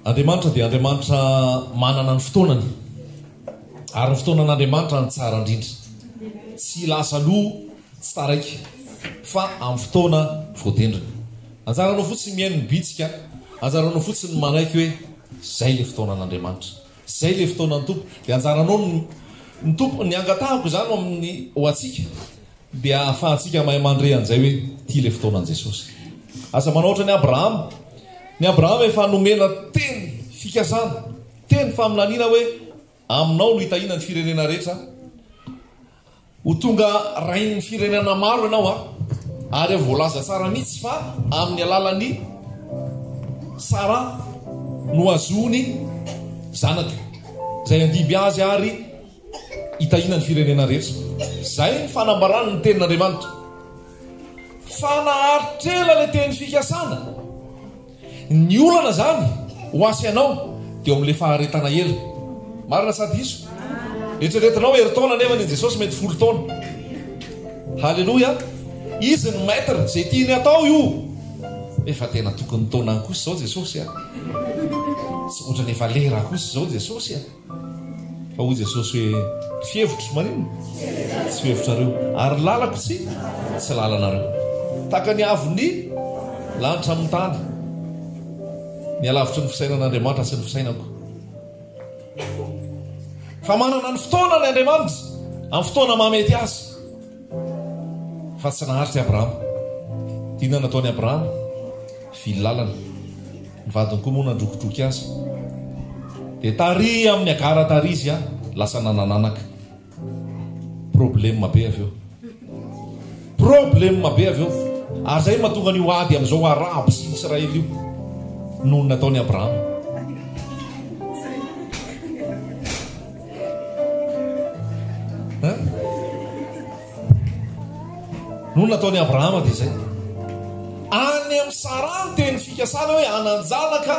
Andriamanitra dia Andriamanitra manana ny fotoanany. Ary ny fotoanan'Andriamanitra no tsara indrindra. Tsy lasa aloha, tsy taraiky, fa amin'ny fotoana voatendriny. Anjaranao fotsiny mihaino ny bitsika, anjaranao fotsiny ny manaiky hoe izay ilay fotoanan'Andriamanitra. Izay ilay fotoanan'ny Tompo. Dia anjaranao ny ny Tompo, ny angatahako izany ho amin'ny ho antsika dia ahafahantsika mahay mandre an'izay hoe ity ilay fotoanan'i Jesosy. Aza manao ohatran'i Abrahama. Ny Abrahama efa nomena teny fikasana, teny faminaniana hoe aminao no hitahiana ny firenena rehetra. Ho tonga rain'ny firenena maro ianao an! Ary voalaza tsara mihitsy fa amin'ny alalan'i Sara no hahazoany zanaka, izay handimby azy ary hitahiana ny firenena rehetra. Izay ny fanambarany ny tenin'Andriamanitra. Fa naharitra ela ilay teny fikasana. Ny olana zany ho ahy sy ianao dia eo amin'ilay faharetana ela. Marina sa diso? Eritreretinao herintaona nefa ny Jesosy mety 10 taona. Haleloia! Izy ny maître, izay tiany atao io. Efa tena tokony taonany kosa izao Jesosy a. Tsy ohatran'ny efa lera kosa izao Jesosy a. Fa hoy Jesosy hoe, Ny fihevitro, maninona? Tsy fihevitrareo, ary ny lalako tsy, tsy lalanareo. Tahaka ny haavon'ny lanitra amin'ny tany, ny halavitry ny fisainan'Andriamanitra sy ny fisainako. Fa manana ny fotoanany Andriamanitra, amin'ny fotoana mahamety azy. Fa tsy naharitra i Abrahama. Inona nataon'i Abrahama? Vily lalana. Ny vadiny koa moa nandrokidroky azy. Dia tary amin'ny Agara tary izy lasa nanananaka. Problème be avy eo. Problème be avy eo. Ary izay no mahatonga an'io ady amin'izao Arabo sy Israely io. Noho ny nataon'i Abrahama. Noho ny nataon'i Abrahama dia izay. Any amin'i Saraha ny teny fikasana hoe hanan-janaka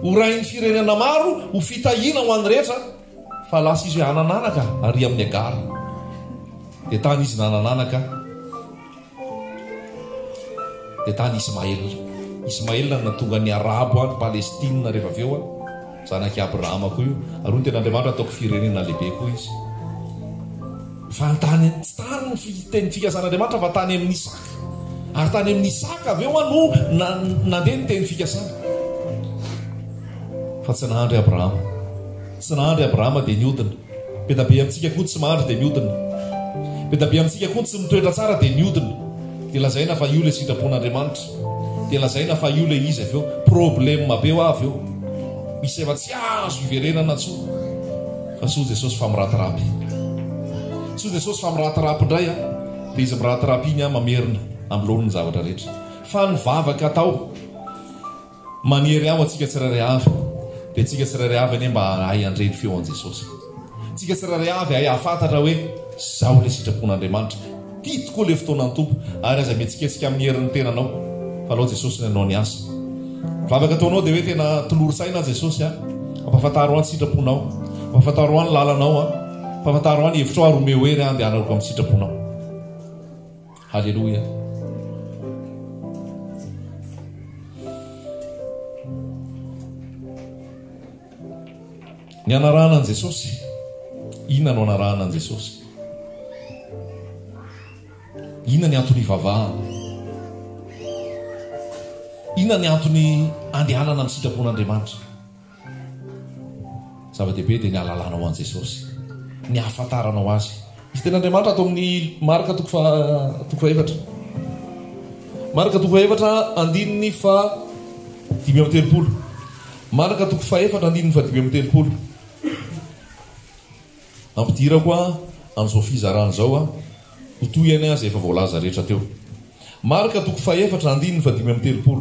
ho rain'ny firenena maro, ho fitahiana ho an'ny rehetra, fa lasa izy hoe hanan'anaka ary amin'i Agara. Dia tany izy nanan'anaka. Dia tany Ismaela. Ismaela no nahatonga ny Arabo any Palestina rehefa avy eo. Zanak'i Abrahama koa io. Ary hoy ny tenin'Andriamanitra, Ataoko firenena lehibe koa izy. Fa ny tany, tsy tany ny teny fikasan'Andriamanitra fa tany amin'i Isaka. Ary tany amin'i Isaka avy eo no nandeha ny teny fikasana. Fa tsy nahandry Abrahama. Tsy nahandry Abrahama dia niodina. Be da be amintsika koa tsy mahandry dia miodina. Be da be amintsika koa tsy mitoetra tsara dia miodina. Dia lazaina fa io ilay sitrapon'Andriamanitra. Dia lazaina fa io ilay izy avy eo. Problème be hoa avy eo. Misy efa tsy azo iverenana intsony. Fa soa Jesosy fa miratirapy. Soa Jesosy fa miratirapy indray a. Dia izy miratirapy iny a mamerina amin'ny laoniny ny zavatra rehetra. Fa ny vavaka atao. Manery ahy ho antsika tsirairay avy, dia antsika tsirairay avy anie mba hahay handre ny feo an'i Jesosy. Antsika tsirairay avy hahay hahafantatra hoe izao ilay sitrapon'Andriamanitra. Tia tokoa ilay fotoanan'ny Tompo, ary aza mihetsiketsika amin'ny herin'ny tenanao, fa alao Jesosy ny hanao ny asa. Ny vavaka ataonao dia hoe tena tolory saina aho Jesosy a, ampahafantaro ahy ny sitraponao, ampahafantaro ahy ny lalanao a, ampahafantaro ahy ny hevitrao ary omeo hery aho handehanako amin'ny sitraponao. Haleloia. Ny anarahana an'i Jesosy. Inona no anarahana an'i Jesosy? Inona ny antony ivavahana? Inona ny antony andehanana amin'ny sitrapon'Andriamanitra? Zava-dehibe dia ny hahalalanao an'i Jesosy, ny hahafantaranao Azy. Misy tenin'Andriamanitra ato amin'ny Marka toko faha toko fahefatra. Marka toko fahefatra andininy faha 35. Marka toko fahefatra andininy faha 35. Ampidirako a amin'izao fizarana izao a ho tohiny azy efa voalaza rehetra teo. Marka toko fahefatra andininy faha 35.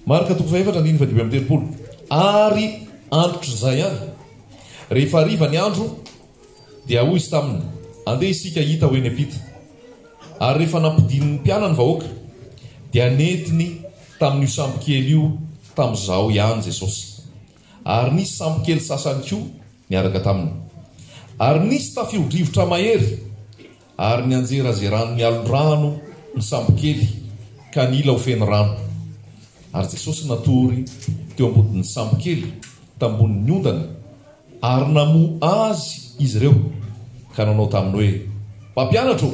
Marka toko fahefatra andininy faha-35 Ary androtr'izay ihany, rehefa hariva ny andro, dia hoy izy taminy, Andeha isika hita ho eny am-pita. Ary rehefa nampodian'ny mpianany vahoaka, dia nentiny tamin'io sambokely io tamin'izao ihany Jesosy. Ary nisy sambokely sasany koa niaraka taminy. Ary nisy tafio-drivotra mahery, Ary nianjerazeran'ny alon-drano ny sambokely ka nila ho feno rano. Ary Jesosy natory teo ambodin'ny sambokely tambonin'ny ondana, ary namoha Azy izy ireo ka nanao taminy hoe, Mpampianatra ô,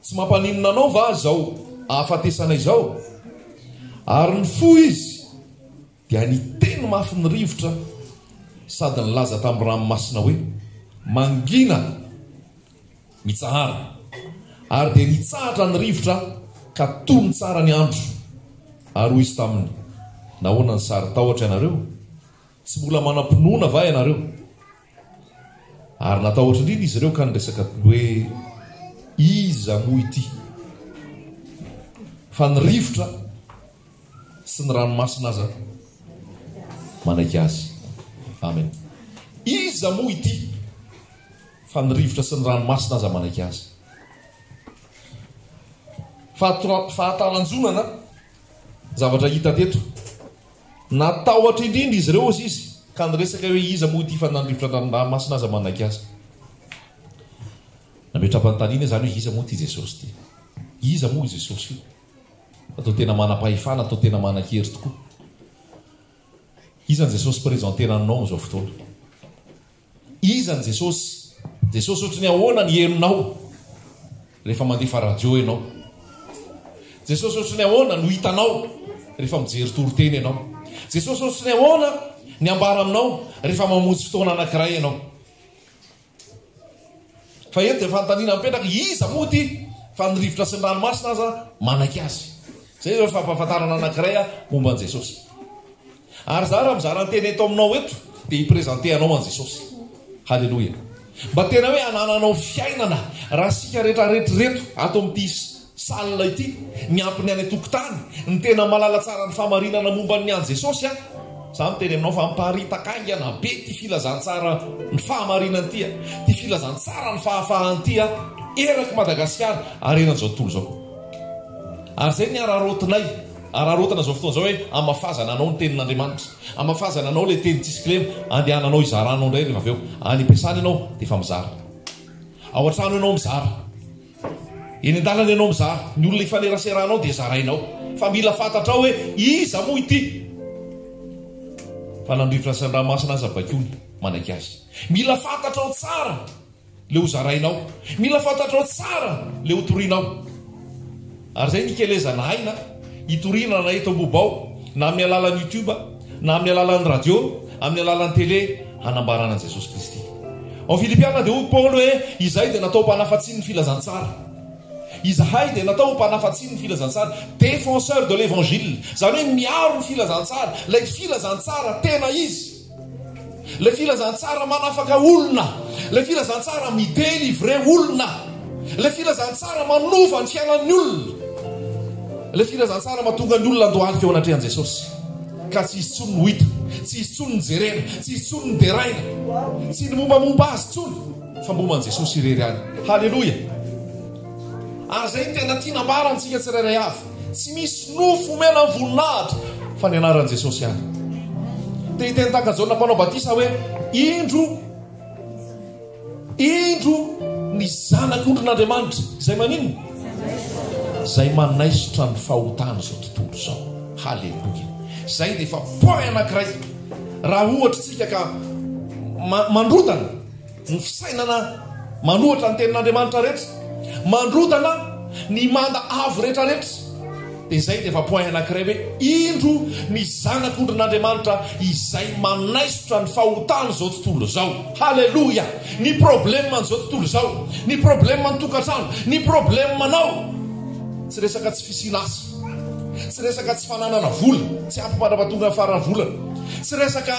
tsy mampaninona Anao va izao ahafatesana izao? Ary nifoha Izy, dia niteny mafy ny rivotra sady nilaza tamin'ny ranomasina hoe, Mangina! Mitsahara! Ary dia nitsahatra ny rivotra ka tony tsara ny andro. Ary hoy izy taminy, Nahoana no saro-tahotra ianareo? Tsy mbola manam-pinoana va ianareo? Ary natahotra indrindra izy ireo ka niresaka hoe, Iza moa ity? Fa ny rivotra sy ny ranomasina aza manaiky azy. Amen. Iza moa ity? Fa ny rivotra sy ny ranomasina aza manaiky azy. Fahatalanjonana zavatra hita teto. Natahotra indrindra izy ireo, hozy izy, ka niresaka hoe iza moa ity fa na ny rivotra an-dranomasina aza manaiky azy. Nametra-panontaniana izany hoe iza moa ity Jesosy ity? Iza moa io Jesosy io? Fa toa tena manam-pahefana, toa tena manan-kery tokoa. Iza ny Jesosy présenter anao amin'izao fotoana? Iza ny Jesosy? Jesosy ohatry ny ahoana ny henonao rehefa mandefa radio ianao? Jesosy ohatry ny ahoana no hitanao rehefa mijery toriteny ianao? Jesosy ohatry ny ahoana ny ambara aminao rehefa mamonjy fotoana anankiray ianao? Fa eto dia fanontaniana mipetraka, iza moa ity fa ny rivotra sy ny ranomasina aza manaiky azy? Izay izao fampahafantarana anankiray momba an'i Jesosy. Ary za raha mizara ny teny eto aminao eto dia hi-presenter anao an'i Jesosy. Haleloia. Mba tena hoe hanananao fiainana raha isika rehetra rehetra ireto ato amin'ity salle ity, miampy ny any an-tokotany, ny tena mahalala tsara ny fahamarinana momba ny an'i Jesosy an. Za miteny aminao fa miparitaka haingana be ity filazantsara ny fahamarinana ity an, ity filazantsara ny fahafahana ity an, erak'i Madagasikara ary eran'izao tontolo izao. Ary izay ny araraotinay. Araraotina izao fotoana izao hoe hamafazana anao ny tenin'Andriamanitra. Hamafazana anao ilay teny tsisy kilema, andehananao hizaranao indray rehefa avy eo. Any am-piasana ianao dia efa mizara. Ao an-trano ianao mizara. Eny an-dalana ianao mizara. Ny olona ifaneraseranao dia zarainao. Fa mila fantatrao hoe iza moa ity? Fa na ny rivotra sy ny ranomasina aza baikoiny manaiky azy. Mila fantatrao tsara. Le ho zarainao. Mila fantatrao tsara le ho torinao. Ary zay ny ikelezana aina hitoriana na eto Ambohibao na amin'ny alalan'ny youtube na amin'ny alalan'ny radio, amin'ny alalan'ny télé hanambarana an'i Jesosy Kristy. Ao Filipiana dia hoy Paoly hoe izahay dia natao mpanafatsiny ny filazantsara. Izahay dia natao ho mpanafatsiny ny filazantsara, défenseur de l'évangile. Izany hoe miaro ny filazantsara, ilay filazantsara tena izy. Ilay filazantsara manafaka olona, ilay filazantsara mi-delivrer olona, ilay filazantsara manova ny fiainan'ny olona, ilay filazantsara mahatonga ny olona handohalika eo anatrehan'i Jesosy. Ka tsy izy intsony no hita, tsy izy intsony no jerena, tsy izy intsony no deraina, tsy ny mombamomba azy intsony, fa momba an'i Jesosy irery ihany. Haleloia! Ary izay no tena tiana ambara amintsika tsirairay avy. Tsy misy nofo omena ny voninahitra fa ny anaran'i Jesosy ihany. Te hiteny tahaka Jaona mpanao batisa hoe, Indro, indro ny Zanak'ondrin'Andriamanitra. Izay maninona? Izay manaisotra ny fahotan'izao tontolo izao. Haleloia. Izay dia efa point anankiray. Raha ohatra isika ka mandrodana Ny fisainana manohatra ny tenin'Andriamanitra rehetra, mandrodana ny manda avo rehetra rehetra, dia izay dia efa point anankiray hoe indro ny zanak'ondrin'Andriamanitra izay manaisotra ny fahotan'izao tontolo izao. Haleloia! Ny problème an'izao tontolo izao, ny problème ny tokantrano, ny problème anao, tsy resaka tsy fisian'asa, tsy resaka tsy fananana vola, tsy ampy mandra-pahatonga ny faran'ny volana, Tsy resaka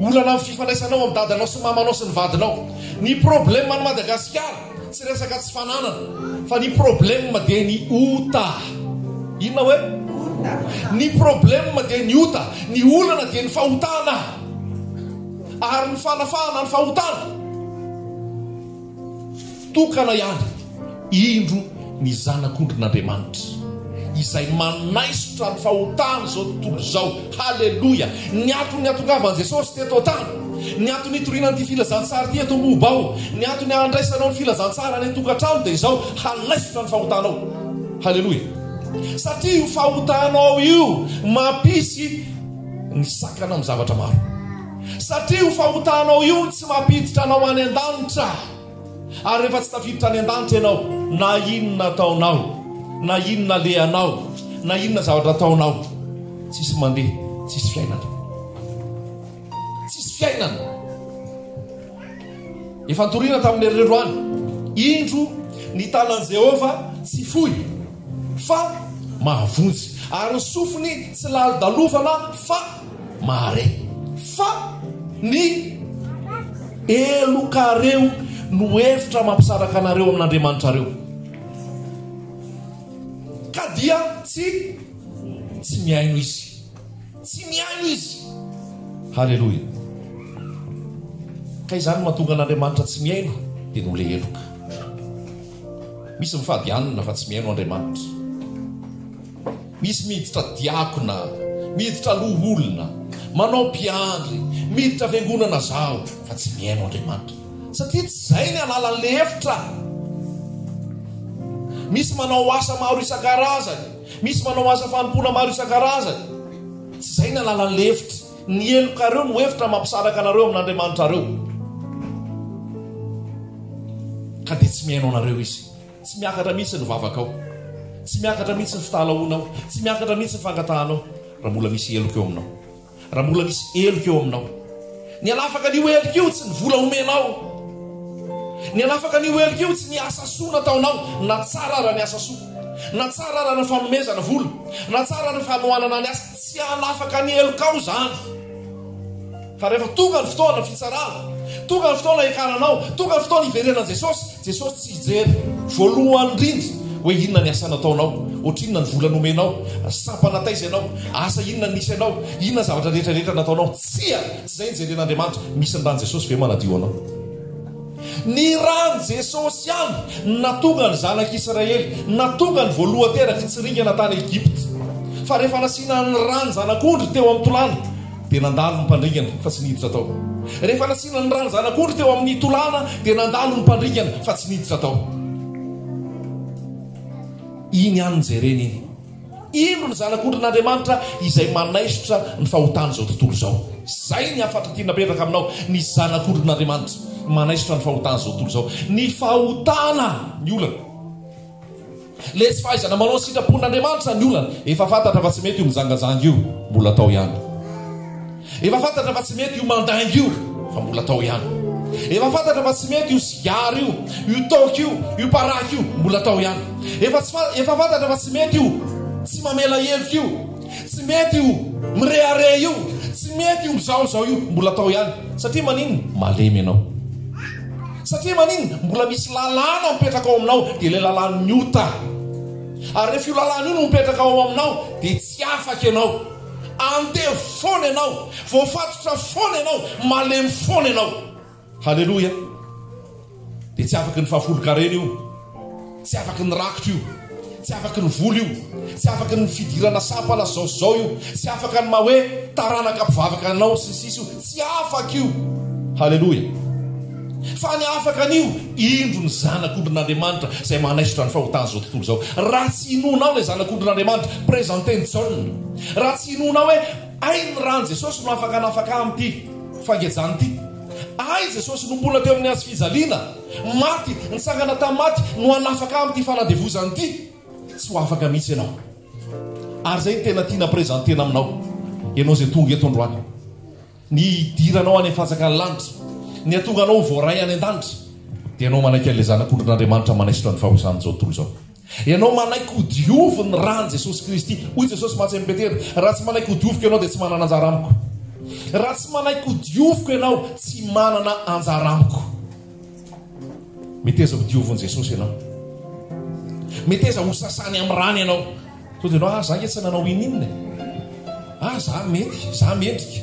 olana amin'ny fifandraisanao amin'ny dadanao sy mamanao sy ny vadinao. Ny problème an'i Madagasikara tsy resaka tsy fananana fa ny problème dia ny ota. Inona hoe? Ny problème dia ny ota. Ny olana dia ny fahotana. Ary ny fanafahana ny fahotana. Tokana ihany, indro ny Zanak'ondrin'Andriamanitra, izay manaisotra ny fahotan'izao tontolo izao. Haleloia! Ny antony nihatongavan'i Jesosy teto an-tany, Ny antony hitoriana an'ity filazantsara ity eto Ambohibao, ny antony handraisanao ny filazantsara any an-tokantrano dia izao, hanaisotra ny fahotanao. Haleloia. Satria io fahotanao io mampisy ny sakana amin'ny zavatra maro. Satria io fahotanao io tsy mampiditra anao any an-danitra. Ary rehefa tsy tafiditra any an-danitra ianao, na inona ataonao, na inona alehanao, na inona zavatra ataonao, tsisy mandeha, tsisy fiainana. Tsisy fiainana. Efa nitoriana tamin'ny herinandro any. Indro ny tanan'i Jehovah tsy fohy fa mahavonjy, ary ny sofiny tsy lalodalovana fa mahare. Fa ny helokareo no hevitra mampisaraka anareo amin'Andriamanitrareo. Ka dia tsy tsy mihaino izy. Tsy mihaino izy. Haleloia. Ka izany no mahatonga an'Andriamanitra tsy mihaino dia noho ilay heloka. Misy mifady hanina fa tsy mihaino Andriamanitra. Misy miditra diakona, miditra loholona, manao mpiandry, miditra fiangonana zaho fa tsy mihaino Andriamanitra. Satria tsy izay ny alalan'ilay efitra. Misy manao asa maro isan-karazany. Misy manao asa fanompoana maro isan-karazany. Tsy izay ny alalan'ilay efitra. Ny helokareo no efitra mampisaraka anareo amin'Andriamanitrareo. Ka dia tsy mihaino anareo Izy. Tsy miakatra mihitsy ny vavakao. Tsy miakatra mihitsy ny fitalahoanao. Tsy miakatra mihitsy ny fangatahanao raha mbola misy heloka eo aminao. Raha mbola misy heloka eo aminao. Ny hanafaka an'io heloka io tsy ny vola omenao. Ny hanafaka an'io heloka io tsy ny asa soa nataonao, na tsara ara ny asa soa, na tsara ara ny fanomezana vola, na tsara ara ny fanohanana ny asa, tsy hanafaka ny helokao izany. Fa rehefa tonga ny fotoana fitsarana, tonga ny fotoana hiakaranao, tonga ny fotoana hiverenan'i Jesosy, Jesosy tsy hijery voalohany indrindra hoe inona ny asa nataonao, ohatrinona ny vola nomenao, sampana taiza ianao, asa inona nisy anao, inona ny zavatra rehetra rehetra nataonao. Tsia! Tsy izay no jeren'Andriamanitra. Misy ny ran'i Jesosy ve manadio anao? Ny ran'i Jesosy ihany no nahatonga ny zanak'Israely, nahatonga ny voalohan-teraky tsy ringana tany Egypta. Fa rehefa nasiana ny ran'ny zanak'ondry teo amin'ny tolàna, Dia nandalo ny mpandringana, fa tsy niditra tao. Rehefa nasiana ny ran'ny zanak'ondry teo amin'ny tolàna, dia nandalo ny mpandringana, fa tsy niditra tao. Iny ihany no jerena iny. Indro ny Zanak'ondrin'Andriamanitra izay manaisotra ny fahotan'izao tontolo izao. Izay ny hafatra tiana apetraka aminao, ny Zanak'ondrin'Andriamanitra manaisotra ny fahotan'izao tontolo izao. Ny fahotana ny olana. Le tsy fahaizana manao ny sitrapon'Andriamanitra ny olana. Efa fantatra fa tsy mety io mijangajanga io, mbola atao ihany. Efa fantatra fa tsy mety io mandainga io, fa mbola atao ihany. Efa fantatra fa tsy mety io sigara io, io toaka io, io paraky io, mbola atao ihany. Efa tsy efa fantatra fa tsy mety io tsy mamela heloka io, tsy mety io mirehareha io, tsy mety io mizahozaho io, mbola atao ihany. Satria maninona? Malemy ianao. Satria maninona? Mbola misy lalàna mipetraka ao aminao, dia ilay lalàn'ny ota. Ary rehefa io lalàna io no mipetraka ao aminao, dia tsy afaka ianao. Andevo foana ianao, voafatotra foana ianao, malemy foana ianao. Haleloia! Dia tsy afaky ny fahafolon-karena io. Tsy afaky ny rakitra io, tsy afaky ny vola io, tsy afaky ny fidirana sampana zao sy zao io, tsy afaka ny maha hoe taranaka mpivavaka anao sy ny sisa io, tsy afaka io. Haleloia. Fa ny afaka an'io, indro ny Zanak'ondrin'Andriamanitra izay manaisotra ny fahotan'izao tontolo izao. Raha tsy inoanao ilay Zanak'ondrin'Andriamanitra, présenter-n'i Jaona, raha tsy inoanao hoe hay ny ran'i Jesosy no afaka hanafaka ahy amin'ity fangejana ity, hay Jesosy nomboana teo amin'ny hazofijaliana, Maty, nitsangana tamin'ny maty, no hanafaka ahy amin'ity fanandevozana ity. Tsy ho afaka mihitsy ianao. Ary izay no tena tiana présenter-na aminao, ianao izay tonga eto androany. Ny hidiranao any amin'ny fanjakan'ny lanitra, ny hahatonga anao ho voaray any an-danitra, dia ianao manaiky an'ilay Zanak'ondrin'Andriamanitra manaisotra ny fahosan'izao tontolo izao. Ianao manaiky ho diovin'ny ran'i Jesosy Kristy. Hoy Jesosy mantsy amin'i Petera, Raha tsy manaiky ho dioviko ianao dia tsy manana anjara amiko. Raha tsy manaiky ho dioviko ianao, tsy manana anjara amiko. Meteza ho diovin'i Jesosy ianao. Meteza ho sasany amin'ny rany ianao. Sao dia ianao, ah, za nge tsy nanao ininona e. Ah, za mety, za mendrika.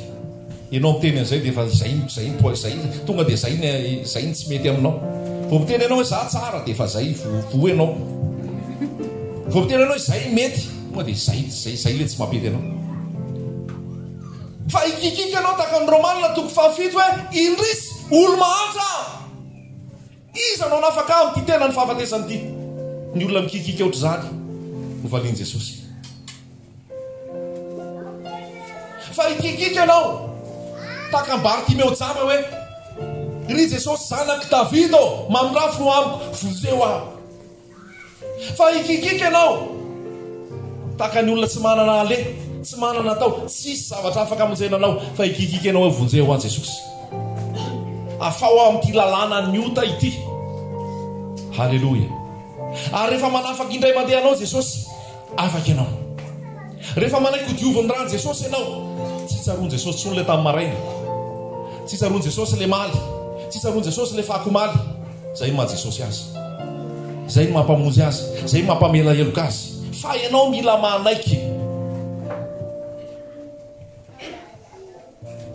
Ianao miteny an'izay dia efa izay, izay, izay, tonga dia izay ny, izay ny tsy mety aminao. Vao miteny ianao hoe za tsara dia efa izay, voa ianao. Vao miteny ianao hoe izay mety, tonga dia izay, izay, izay ilay tsy mampety anao. Fa hikikiaka ianao tahaka ny Romana toko fahafito hoe, Indrisy, olo-mahantra aho! Iza no hanafaka ahy amin'ity tenan'ny fahafatesana ity? Ny olona mikikiaka ohatr'izany no valian'i Jesosy. Fa hikikiaka ianao tahaka an'i Bartimeo jamba hoe, Ry Jesosy Zanak'i Davida ô, mamindrafo no amiko, vonjeo aho. Fa hikikiaka ianao tahaka ny olona tsy manana aleha, tsy manana atao, tsisy zavatra afaka hamonjena anao, fa hikikiaka ianao hoe vonjeo aho Jesosy. Afaho aho amin'ity lalàna ny ota ity. Haleloia. Ary rehefa manafaka indray mandeha anao Jesosy, Afaka ianao. Rehefa manaiky ho diovin'ny ran'i Jesosy ianao, tsy tsaroan'i Jesosy intsony ilay tamin'ny maraina. Tsy tsaroan'i Jesosy ilay maly. Tsy tsaroan'i Jesosy ilay fako omaly. Izay no maha Jesosy azy. Izay no maha Mpamonjy azy. Izay no maha Mpamela heloka azy. Fa ianao mila manaiky.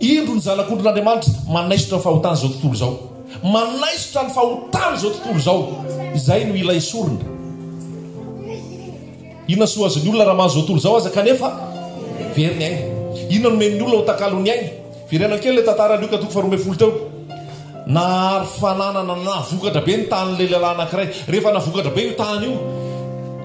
Indro ny Zanak'ondrin'Andriamanitra manaisotra ny fahotan'izao tontolo izao. Manaisotra ny fahotan'izao tontolo izao. Izay no ila esorina. Inona soa azon'ny olona raha mahazo izao tontolo izao aza kanefa very ny ainy? Inona no omen'ny olona ho takalon'ny ainy? Verenana kely ilay tantara Lioka toko faharoa ambin'ny folo teo. Nahary fananana nahavokatra be ny tanin'ilay lehilahy anankiray. Rehefa nahavokatra be io tany io,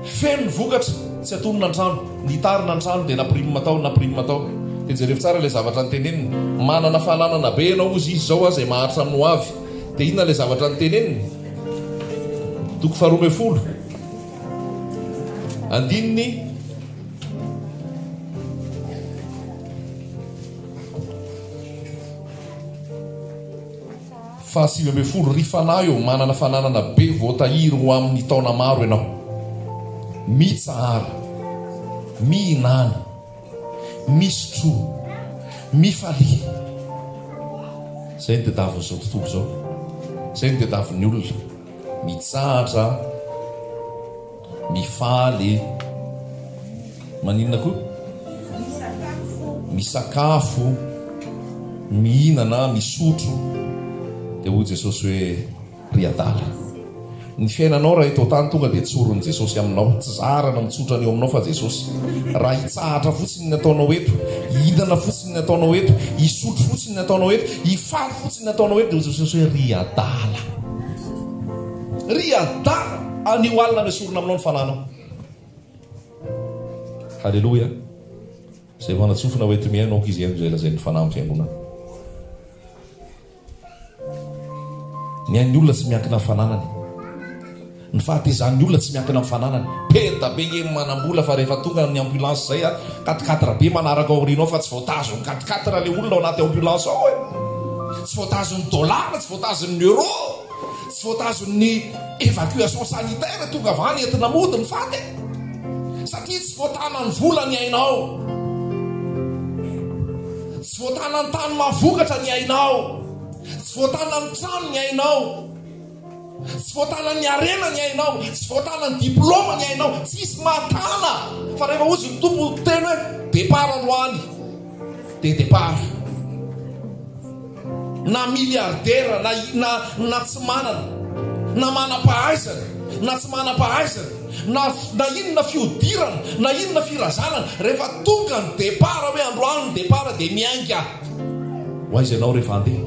feno ny vokatra, tsy antonona ny trano. Nitarina ny trano dia napirimina tao, napirimina tao. Dia jerevo tsara ilay zavatra noteneniny. Manana fananana be ianao hozy izy izao izay maharitra amin'ny ho avy. Dia inona ilay zavatra noteneniny? Toko faharoa ambin'ny folo, andininy. Faha 19, Ry fanahy ô, manana fananana be voatahiry ho amin'ny taona maro ianao. Mitsahara, mihinàna, misotroa, mifalia. Izay no tadiavin'izao tontolo izao. Izay no tadiavin'ny olona. Mitsahatra. Mifaly. Maninona koa? Misakafo. Mihinana, misotro. Dia hoy Jesosy hoe, Ry adala. Ny fiainanao raha eto an-tany tonga dia tsorin'i Jesosy aminao. Tsy zarana mitsotra ny eo aminao fa Jesosy. Raha hitsahatra fotsiny ny ataonao eto, hihinana fotsiny ny ataonao eto, hisotro fotsiny ny ataonao eto, hifaly fotsiny ny ataonao eto, dia hoy Jesosy hoe, Ry adala. Ry adala! Anio alina no esorina aminao ny fananao. Haleloia! Izay manan-tsofina ho enti-mihaino, aoka izy hihaino izay lazain'ny Fanahy amin'ny Fiangonana. Ny ain'ny olona tsy miankina amin'ny fananany. Ny fahatezan'ny olona tsy miankina amin'ny fananany. Peda be nge ny manam-bola fa rehefa tonga ny ambulance izay a, quatre-quatre be manaraka ao aoriana ao fa tsy voatazon'ny quatre-quatre ilay olona ao anaty ambulance ao e. Tsy voatazon'ny dollar, tsy voatazon'ny euro. Tsy voatazon'ny évacuation sanitaire tonga avy any entina mody ny faty e! Satria tsy voatanan'ny vola ny ainao. Tsy voatanan'ny tany mahavokatra ny ainao. Tsy voatanan'ny trano ny ainao. Tsy voatanan'ny harena ny ainao. Tsy voatanan'ny diplôma ny ainao. Tsisy mahatana fa rehefa hozy ny Tompo teny hoe départ androany dia départ. na milliardaire na na na tsy manana, na manam-pahaizana na tsy manam-pahaizana, na na inona fihodirana na inona firazanana, rehefa tonga ny départ hoe androany ny départ dia miainga. Ho aiza ianao rehefa handeha?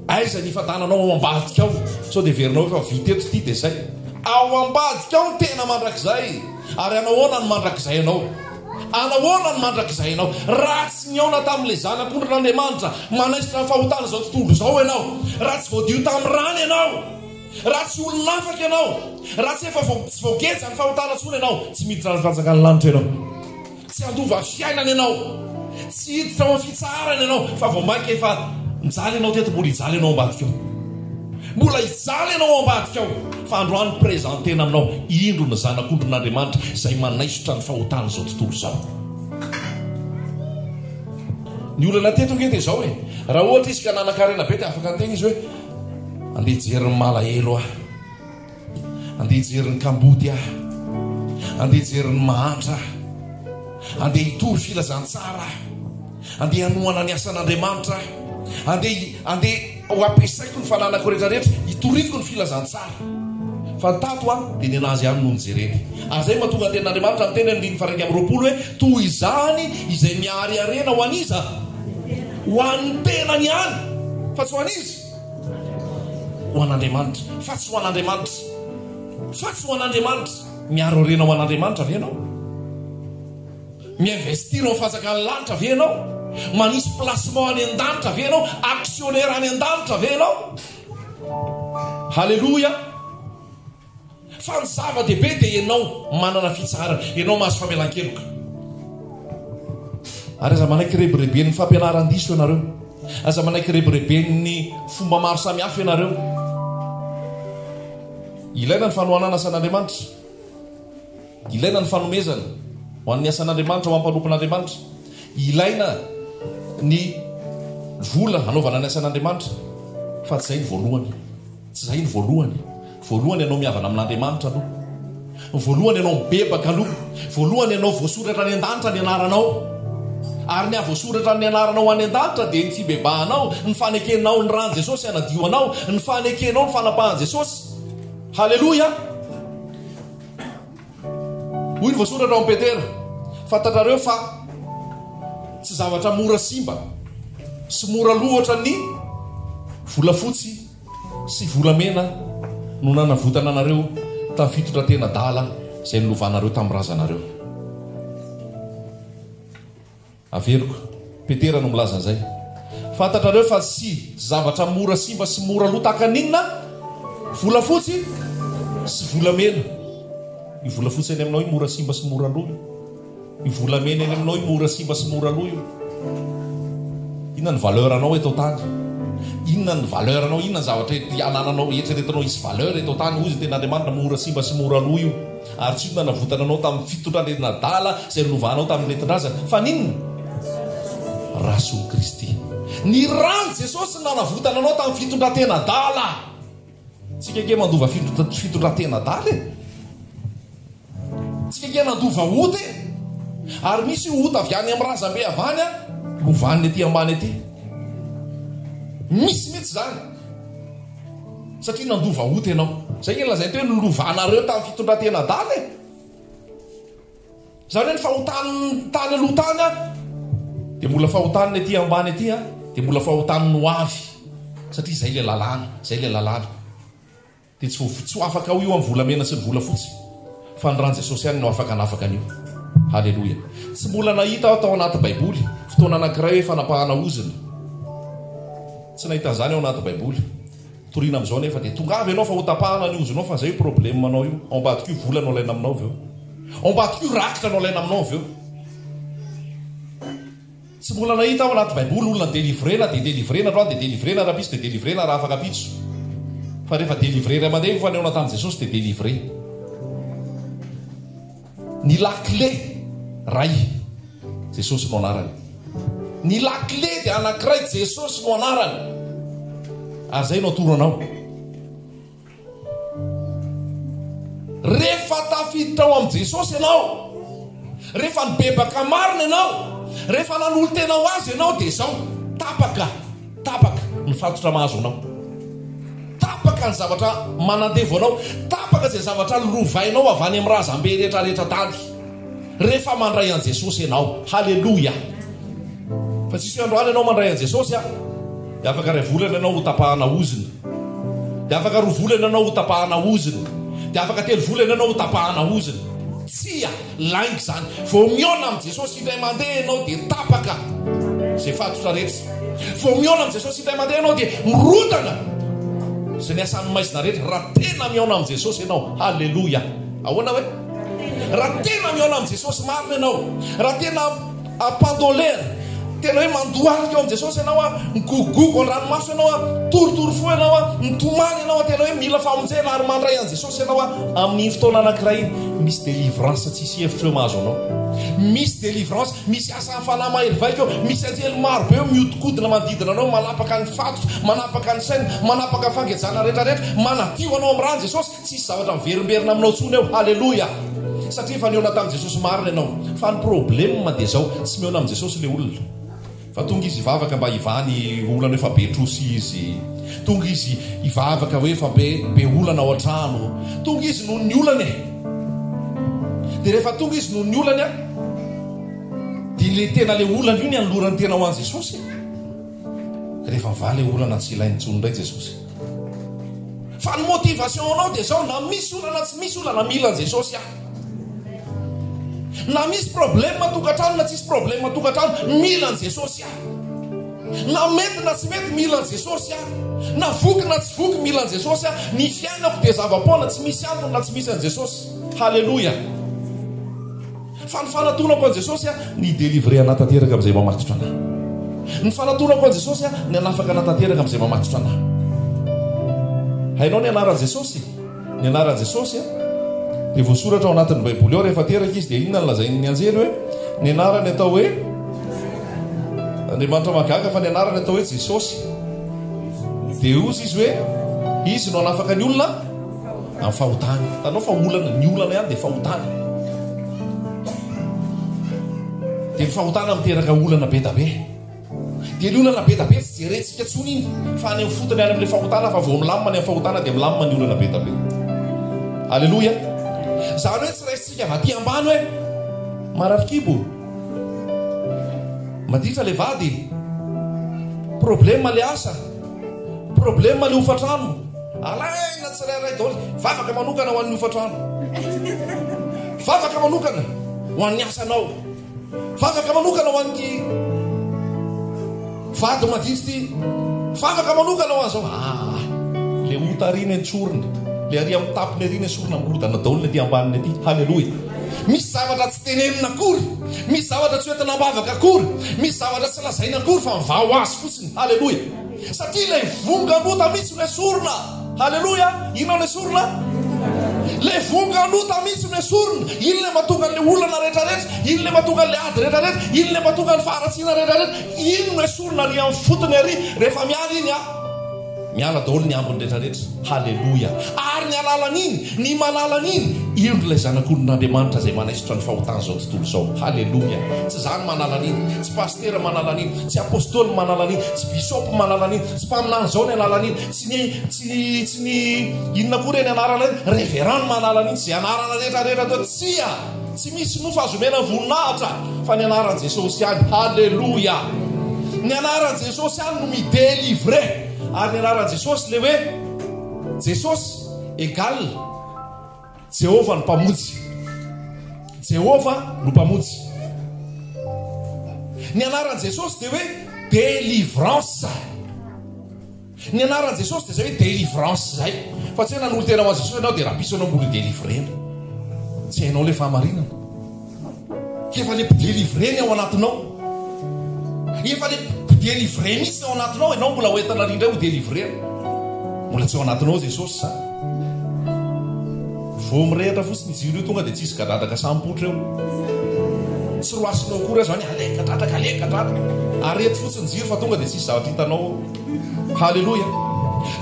Aiza ny hifadananao ao ambadika ao? Sao dia heverinao hoe efa vita eto ity dia izay. Ao ambadika ao ny tena mandrakizay. Ary hanahoana ny mandrakizay anao? Anahoana ny mandrakizay anao? Raha tsy nihaona tamin'ilay Zanak'ondrin'Andriamanitra manaisotra ny fahotan'izao tontolo izao ianao, raha tsy voadio tamin'ny rany ianao, raha tsy olon'afaka ianao, raha tsy efa tsy voageja ny fahotana intsony ianao, tsy miditra any fanjakan'ny lanitra ianao. Tsy handova fiainana ianao. Tsy hiditra ao amin'ny fitsaharana ianao, fa vao mainka efa nijaly ianao teto, mbola hijaly ianao ambadika ao. Mbola hijaly ianao ao ambadika ao, fa androany presentena aminao, indro ny Zanak'ondrin'Andriamanitra izay manaisotra ny fahotan'izao tontolo izao. Ny olana teto ange dia izao e, raha ohatra izy ka nanan-karena be dia afaka niteny izy hoe, andeha hijery ny malahelo aho. Andeha hijery ny kamboty aho. Andeha hijery ny mahantra aho. Andeha hitory filazantsara aho. Andeha hanohana ny asan'Andriamanitra aho. Andeha andeha ho ampiasaiko ny fananako rehetra rehetra hitoriako ny filazantsara. Fa ny tato an, dia ny an'azy ihany no nojereny. Ary izay no mahatonga ny Tenin'Andriamanitra miteny amin'ny andininy faha-21 hoe, Toy izany izay mihary harena ho an'iza? Ho an'ny tenany ihany, fa tsy ho an'iza? Ho an'Andriamanitra. Fa tsy ho an'Andriamanitra. Fa tsy ho an'Andriamanitra. Mihary harena ho an'Andriamanitra ve ianao? Mi-investir ao fanjakan'ny lanitra ve ianao? Manisy placement any an-danitra ve ianao? Actionnaire any an-danitra ve ianao? Haleloia! Fa ny zava-dehibe dia ianao manana fitsaharana, ianao mahazo famelan-keloka. Ary aza manaiky rebireben'ny fampianaran-diso ianareo. Aza manaiky rebireben'ny fomba maro samihafa ianareo. Ilaina ny fanohanana asan'Andriamanitra. Ilaina ny fanomezana ho an'ny asan'Andriamanitra, ho an'ny mpanompon'Andriamanitra. Ilaina ny vola hanaovana ny asan'Andriamanitra, fa tsy izay no voalohany. Tsy izay no voalohany. Voalohany ianao mihavana amin'Andriamanitra aloha. Voalohany ianao mibebaka aloha. Voalohany ianao voasoratra any an-danitra ny anaranao. Ary ny hahavoasoratra ny anaranao any an-danitra dia ny fibebahanao, ny fanekenao ny ran'i Jesosy hanadio anao, ny fanekenao ny fanapahan'i Jesosy. Haleloia! Hoy ny voasoratra ao amin'i Petera, Fantatrareo fa tsy zavatra mora simba sy mora lo hoatran'ny volafotsy sy volamena no nanavotana anareo tamin'ny fitondran-tena adala izay nolovanareo tamin'ny razanareo. Averiko, Petera no milaza an'izay. Fantatrareo fa tsy zavatra mora simba sy mora lo tahaka ny inona? Volafotsy sy volamena. Io volafotsy any aminao io mora simba sy mora lo io. Io volamena any aminao io mora simba sy mora lo io. Inona ny valeur anao eto an-tany? Inona ny valeur anao? Inona ny zavatra anananao eritreretinao hisy valeur eto an-tany? Hoy izy ny tenin'Andriamanitra, mora simba sy mora lo io. Ary tsy io no nanavotana anao tamin'ny fitondran-drenina adala izay nolovanao tamin'ny nentin-drazana. Fa n'inona? Rasoan'i Kristy. Ny ran'i Jesosy no nanavotana anao tamin'ny fitondran-tena adala. Tsika ange mandova fitondran-tena adala e. Tsika ange nandova ota e. Ary misy io ota avy any amin'ny razambe avy any an, lovan'ny aty ambany aty. Misy mihitsy izany. Satria nandova ota ianao. Izay nge lazainy teo hoe nolovanareo tamin'ny fitondran-tena adala e. Izany hoe ny fahotan'ny tany aloha tany an, dia mbola fahotan'ny aty ambany aty an, dia mbola fahotan'ny ho avy. Satria izay ilay lalàna, izay ilay lalàna. Dia tsy ho tsy ho afaka ao io amin'ny volamena sy ny volafotsy. Fa ny ran'i Jesosy ihany no afaka hanafaka an'io. Haleloia. Tsy mbola nahita aho tao anaty Baiboly, fotoana anankiray hoe fanapahana ozona. Tsy nahita an'izany ao anaty Baiboly. Torina amin'izao nefa dia tongava ianao fa ho tapahana ny ozonao fa izay io problème anao io. Ao ambadika io vola no alaina aminao avy eo. Ao ambadika io rakitra no alaina aminao avy eo. Tsy mbola nahita aho anaty baiboly olona delivrena dia delivrena androany dia delivrena rahampitso dia delivrena rahafakampitso. Fa rehefa delivré ray aman-dreny fa nihaona tamin'i Jesosy dia delivré. Ny lakile ray Jesosy no anarany. Ny lakile dia anankiray Jesosy no anarany. Ary izay no atoro anao. Rehefa tafiditra ao amin'i Jesosy ianao, rehefa nibebaka marina ianao, rehefa nanolo-tena ho Azy ianao dia izao, tapaka, tapaka ny fatotra mahazo anao. Tapaka ny zavatra manandevo anao, tapaka izay zavatra lovainao avy any amin'ny razambe rehetra rehetra tany. Rehefa mandray an'i Jesosy ianao. Haleloia! Fa tsisy hoe androany ianao mandray an'i Jesosy a, dia afaka iray volana ianao ho tapahana ozona. Dia afaka roa volana ianao ho tapahana ozona. Dia afaka telo volana ianao ho tapahana ozona. Tsia, lainga izany. Vao mihaona amin'i Jesosy indray mandeha ianao dia tapaka izay fatotra rehetra. Vao mihaona amin'i Jesosy indray mandeha ianao dia mirodana izay ny asan'ny maizina rehetra. Raha tena mihaona amin'i Jesosy ianao. Haleloia! Ahoana hoe? Raha tena mihaona amin'i Jesosy marina ianao, raha tena ampandohalehana, tena hoe mandohalika eo amin'i Jesosy ianao a, migogogogo an-dranomaso ianao a, torotoro fo ianao a, mitomany ianao a, tena hoe mila famonjena ary mandray an'i Jesosy ianao a, amin'iny fotoana anankiray iny, misy délivrance tsisy hevitra eo mahazo anao. Misy délivrance, misy asan'ny fanahy mahery vaika eo, misy anjely maro be eo mihodinkodina manodidina anao, manapaka ny fatotra, manapaka ny saina, manapaka ny fangejana rehetrarehetra, manadio anao amin'ny ran'i Jesosy. Tsisy zavatra miverimberina aminao intsony eo. Haleloia! Satria efa nihaona tamin'i Jesosy marina ianao. Fa ny problème dia izao, tsy mihaona amin'i Jesosy ilay olona. Fa tonga izy hivavaka mba hivaha ny olana efa be trosa izy. Tonga izy hivavaka hoe efa be be olana ao an-trano. Tonga izy noho ny olana e. Dia rehefa tonga izy noho ny olany an, dia le tena le olana io ny anolorany tena ho an'i Jesosy. Rehefa mivaha le olana tsy ilainy intsony indray Jesosy. Fa ny motivation anao dia zao, na misy olana tsy misy olana, mila an'i Jesosy aho. Na misy problème tokantrano na tsisy problème tokantrano, mila an'i Jesosy aho. Na mety na tsy mety, mila an'i Jesosy aho. Na voky na tsy voky, mila an'i Jesosy aho. Ny fiainako dia zava-poana, tsy misy antony na tsy misy an'i Jesosy. Haleloia. Fa ny fanatonako an'i Jesosy aho, ny hi-délivrer anah tanteraka amin'izay mamatotra anah. Ny fanatonako an'i Jesosy aho, ny hanafaka anah tanteraka amin'izay mamatotra anah. Hainao ny anaran'i Jesosy? Ny anaran'i Jesosy dia voasoratra ao anatin'ny Baiboly ao. Rehefa teraka izy dia inona no lazain'ny anjely hoe ny anarany atao hoe Andriamanitra mahagaga fa ny anarany atao hoe Jesosy. Dia hozy izy hoe izy no hanafaka ny olona amin'ny fahotany. Hitanao fa olana, ny olana ihany dia fahotana. Dia ny fahotana miteraka olana be da be. Dia ny olana be da be tsy jerentsika intsony iny fa any amin'ny fotony any amin'ilay fahotana fa vao milamina ny amin'ny fahotana dia milamina ny olana be da be. Aleloia. Izany hoe tsy raisintsika avy aty ambany hoe marary kibo, maditra ilay vady, problème ilay asa, problème ilay hofantrano. Alaina tsirairay daholo. Vavaka manokana ho an'ny hofantrano. Vavaka manokana ho an'ny asanao. Vavaka manokana ho an'ity vady maditra ity. Vavaka manokana ho an'izao. Ah, le ota ary ny antsorina. Le ary amin'ny tapony ary ny esorina mirodana daholo ny aty ambaniny aty. Haleloia. Misy zavatra tsy tenenina akory. Misy zavatra tsy hoentina am-bavaka akory. Misy zavatra tsy lazaina akory fa mivaha ho azy fotsiny. Haleloia. Satria ilay vongan'ota mihitsy no esorina. Haleloia! Inona no esorina? Ilay vongan'ota mihitsy no esorina. Iny ilay mahatonga an'ilay olana rehetrarehetra. Iny ilay mahatonga an'ilay ady rehetrarehetra. Iny ilay mahatonga ny faharatsiana rehetrarehetra. Iny no esorina ary amin'ny fotony ary. Rehefa miala iny an, miala daholo ny ambiny rehetrarehetra. Haleloia! Ary ny alalan'iny, ny manala an'iny, indro ilay Zanak'olon'Andriamanitra izay manaisotra ny fahotan'izao tontolo izao. Haleloia! Tsy izaho no manala an'iny, tsy pasitera manala an'iny, tsy apostoly manala an'iny, tsy bisôpy manala an'iny, tsy mpaminany izao ny anala an'iny, tsy ny, tsy ny, tsy ny, inona koa ireny anarana ireny, reverend manala an'iny, izay anarana rehetra rehetra teo, tsia! Tsy misy nofo azo omena voninahitra fa ny anaran'i Jesosy ihany. Haleloia! Ny anaran'i Jesosy ihany no mi-delivrer. Ary ny anaran'i Jesosy ilay hoe Jesosy égale Jehovah no Mpamonjy. Jehovah no Mpamonjy. Ny anaran'i Jesosy dia hoe délivrance. Ny anaran'i Jesosy dia izay hoe délivrance izay. Fa tsy hoe nanolo-tena ho an'i Jesosy ianao dia rapiso ianao mbola ho-délivrer-na. Tsy hainao ilay fahamarinana. Efa ilay mpi-délivrer ny ao anatinao. Efa ilay mpi-délivrer mihitsy ny ao anatinao, ianao mbola ho entina ary indray ho délivrer-na. Mbola tsy ao anatinao Jesosy izany. Vao mirehitra fotsiny jiro io tonga dia tsisy gadradaka sahy mipoitra eo. Tsy roasinao akory aza zany, allez gadradraka, allez gadradraka. Areto fotsiny jiro fa tonga dia tsisy zavatra hitanao ao. Haleloia!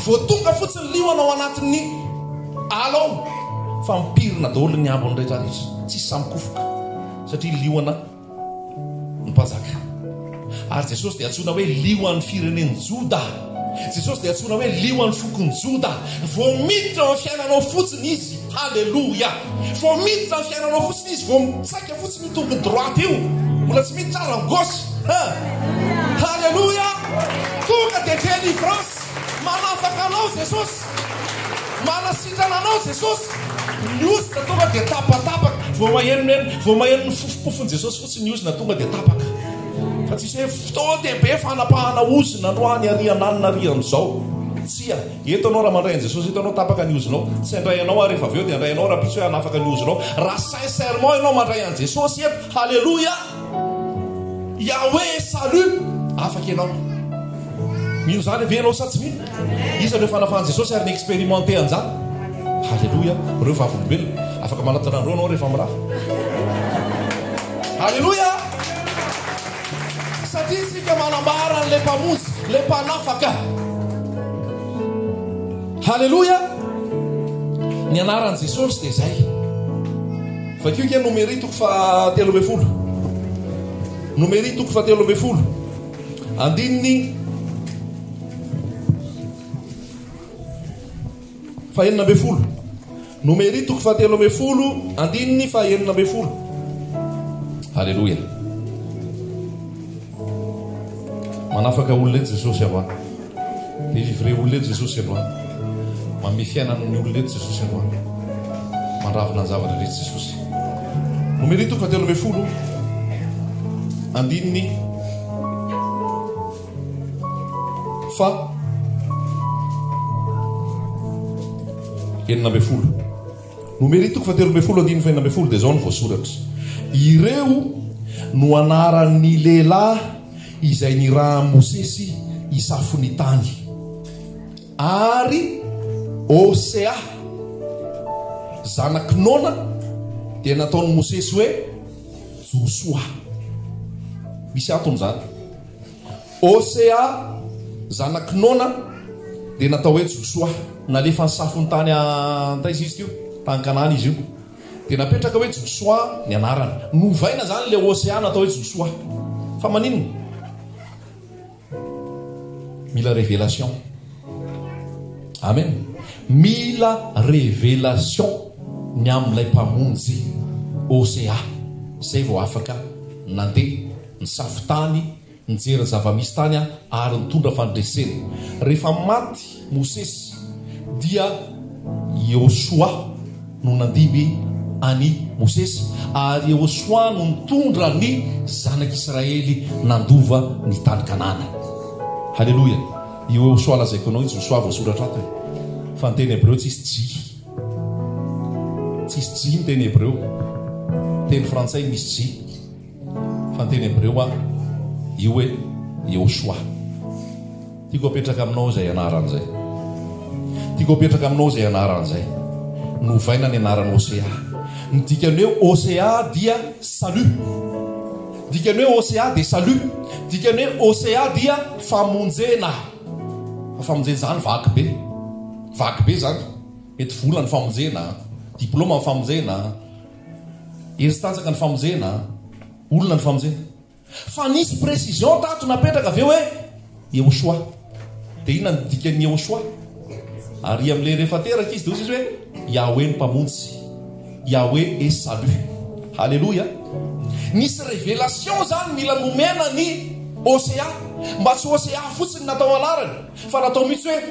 Vao tonga fotsiny liona ao anatin'ny ala ao fa mipirina daholo ny ambiny rehetra rehetra. Tsisy sahy mikofoka satria liona ny mpanjaka. Ary Jesosy dia antsoina hoe lioan'ny firenen'i Joda. Jesosy dia antsoina hoe lioan'ny fokon'i Joda. Vao miditra ao amin'ny fiainanao fotsiny Izy. Haleloia! Vao miditra amin'ny fiainanao fotsiny Izy, vao mitsaika fotsiny io tongony droite io, mbola tsy miditra ary amin'ny gauche. Hein! Haleloia! Tonga dia délivrance! Manafaka anao Jesosy! Manasitrana anao Jesosy! Ny ozona tonga dia tapatapaka. Vao maheno ny vao maheno ny fofompofon'i Jesosy fotsiny ny ozona tonga dia tapaka. Fa tsisy hoe fotoan-dehibe fanapahana ozona androany ary ananona ary amin'izao. Tsia. Eto anao raha mandray an'i Jesosy eto anao tapaka ny ozonao. Tsy handray anao aho rehefa avy eo dia handray anao rahampitso hoe hanafaka ny ozonao. Raha sincèrement ianao mandray an'i Jesosy eto, haleloia! Yahweh salut! Afaka ianao. Mino izany ve ianao sa tsy mino? Iza no efa nafahan'i Jesosy ary ni-expérimenter an'izany? Haleloia! Ireo vavolombelona. Afaka manatona an'ireo ianao rehefa mirava. Haleloia! Satria isika manambara an'ilay Mpamonjy, ilay Mpanafaka. Haleloia! Ny anaran'i Jesosy dia izay. Vakio kely Nomery toko faha 13. Nomery toko faha 13. Andininy faha-16. Nomery toko fahatelo ambin'ny folo andininy faha-16. Aleloia. Manafaka olona eto Jesosy androany. Délivrer olona eto Jesosy androany. Manome fiainana ny olona eto Jesosy androany. Mandravona ny zavatra rehetra Jesosy. Nomery toko fahatelo ambin'ny folo andininy faha-16. Nomery toko fahatelo ambin'ny folo andininy faha-16 dia izao no voasoratra, Ireo no anaran'ny lehilahy izay nirahan'i Mosesy hisafo ny tany. Ary Hosea, zanak'i Nona, dia nataon'i Mosesy hoe Josoa. Misy antony izany. Hosea, zanak'i Nona, dia natao hoe Josoa. Nalefa nisafo ny tany an-taiza izy teo? Tany Kanana izy io. Dia napetraka hoe Josoa ny anarany. Novaina izany ilay Hosea natao hoe Josoa. Fa maninona? Mila révélation. Amen. Mila révélation ny amin'ilay Mpamonjy. Hosea, izay vao afaka nandeha. Nisafo tany, nijery ny zava-misy tany ary nitondra fandresena. Rehefa maty Mosesy, dia i Yehosua no nandimby an'i Mosesy, ary Yehosua no nitondra ny zanak'Israely nandova ny tany Kanana. Haleloia! Io Yehosua lazaiko anao io, Josoa voasoratra ato e. Fa ny teny hebreo tsisy J. Tsisy J ny teny hebreo. Teny frantsay misy J. Fa ny teny hebreo an, io hoe Yehoshuah. Tiako apetraka aminao izay anarana izay. Tiako apetraka aminao izay anarana izay. Novaina ny anaran'i Hosea. Ny dikan'ny hoe Hosea dia salut. Dikan'ny hoe Hosea dia salut. Dikan'ny hoe Hosea dia famonjena. Fa famonjena izany vaky be. Vaky be izany. Mety vola ny famonjena, diploma ny famonjena. Hery sy tanjaka ny famonjena a! Olona ny famonjena. Fa nisy précision tato napetraka avy eo hoe Yehoshoa. Dia inona ny dikan'ny Yehoshoa? Ary amin'ilay rehefa teraka izy dia hoy izy hoe Yahweh ny Mpamonjy. Yahweh est salut. Haleloia. Nisy révélation zany mila nomena ny Hosea. Mba tsy Hosea fotsiny natao anarany. Fa natao mihitsy hoe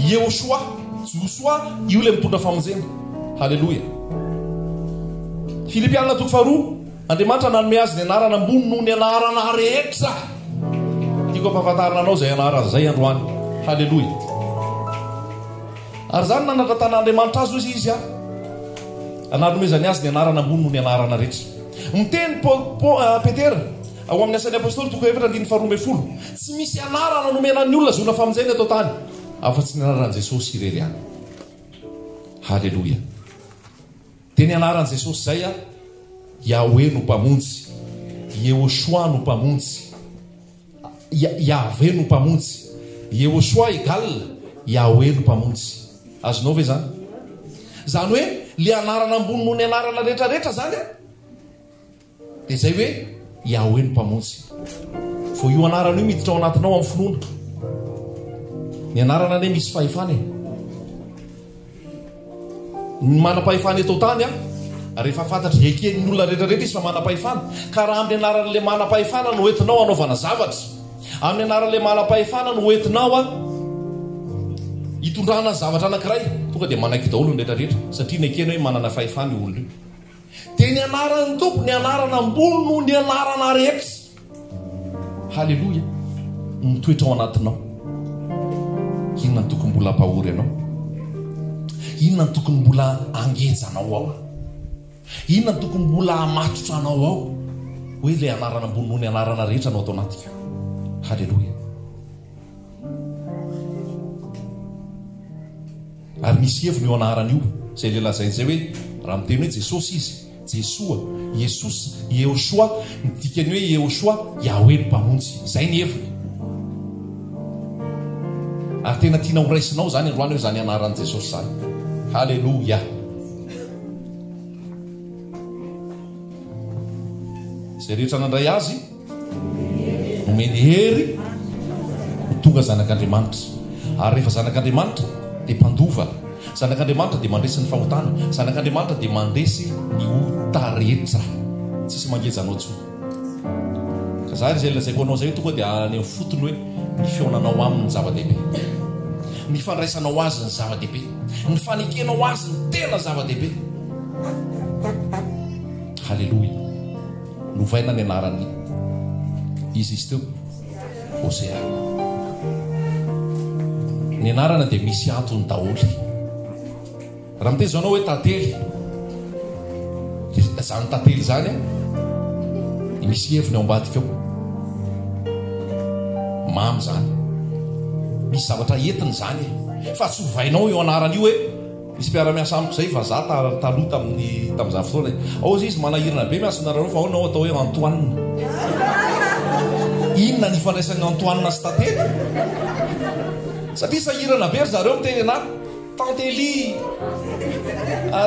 Yehoshuah, Josoa, io ilay mitondra famonjena. Haleloia. Filipiana toko faharoa, Andriamanitra nanome azy ny anarana ambony noho ny anarana rehetra. Tiako ampahafantarina anao izay anarana izay androany. Haleloia. Ary izany nanandratan'Andriamanitra azy hoy izy a. Nanomezany azy ny anarana ambony noho ny anarana rehetra. Miteny Petera Ao amin'ny Asan'ny Apostoly toko efatra andininy faharoa ambin'ny folo, tsy misy anarana nomena ny olona ahazoana famonjena eto an-tany afa-tsy ny anaran'i Jesosy irery ihany. Haleloia. Dia ny anaran'i Jesosy izay a, Yahweh no Mpamonjy, Yehoshuah no Mpamonjy, Yahweh no Mpamonjy. Yehoshuah égale Yahweh no Mpamonjy. Azonao ve izany? Izany hoe le anarana ambony noho ny anarana rehetra rehetra izany a. Dia izay hoe Yahweh no Mpamonjy. Vao io anarana io miditra ao anatinao amin'ny finoana. Ny anarana anie misy fahefana e. Ny manam-pahefana eto an-tany a, rehefa fantatry eken'ny olona rehetra rehetra izy fa manam-pahefana. Ka raha amin'ny anaran'ilay manam-pahefana no entinao hanaovana zavatra, amin'ny anaran'ilay manam-pahefana no entinao a hitondrana zavatra anankiray, tonga dia manaiky daholo ny rehetra rehetra satria nekena hoe manana fahefana io olona io. Dia ny anaran'ny Tompo, ny anarana ambony noho ny anarana rehetra. Haleloia! No mitoetra ao anatinao. Inona no tokony mbola hampahory anao? Inona no tokony mbola hangeja anao ao? Inona no tokony mbola hamatotra anao ao? Hoe ilay anarana ambony noho ny anarana rehetra no ato anatiko. Haleloia! Ary misy heviny io anarana io, izay ilay lazainy izay hoe, raha miteny hoe Jesosy izy, Jesoa, Iesos, Yehoshoa, ny dikan'ny hoe Yehoshoa, Yahweh ny Mpamonjy. Izay ny heviny. Ary tena tiana ho raisinao izany androany hoe izany anaran'i Jesosy izany. Haleloia! Izay rehetra nandray Azy, nomeny hery. tonga zanak'Andriamanitra. Ary rehefa zanak'Andriamanitra dia mpandova. Zanak'Andriamanitra dia mandresy ny fahotana. Zanak'Andriamanitra dia mandresy ny ota rehetra. Tsisy mangeja anao intsony. Ka za izay lazaiko anao izay hoe tonga dia any amin'ny fotony hoe ny fihaonanao aminy no zava-dehibe. Ny fandraisanao azy ny zava-dehibe. Ny fanekenao azy ny tena zava-dehibe. Haleloia. Novaina ny anaran'ny iza izy teo? Hosea. Ny anarana dia misy antony daholo. Raha miteny izao anao hoe tantely, dia izany tantely izany dia misy heviny ao ambadika ao. Mamy izany. Misy zavatra entiny izany e. Fa tsy ovainao io anarana io hoe Nisy mpiara-miasa amiko izay vazaha taloha tamin'ny tamin'izany fotoana e. Ao izy manahirana be miasa anareo fa ao nao atao hoe Antoine. Inona ny ifandraisan'i Antoine sy Tantely? Satria sahirana be ry zareo miteny anah Tantely,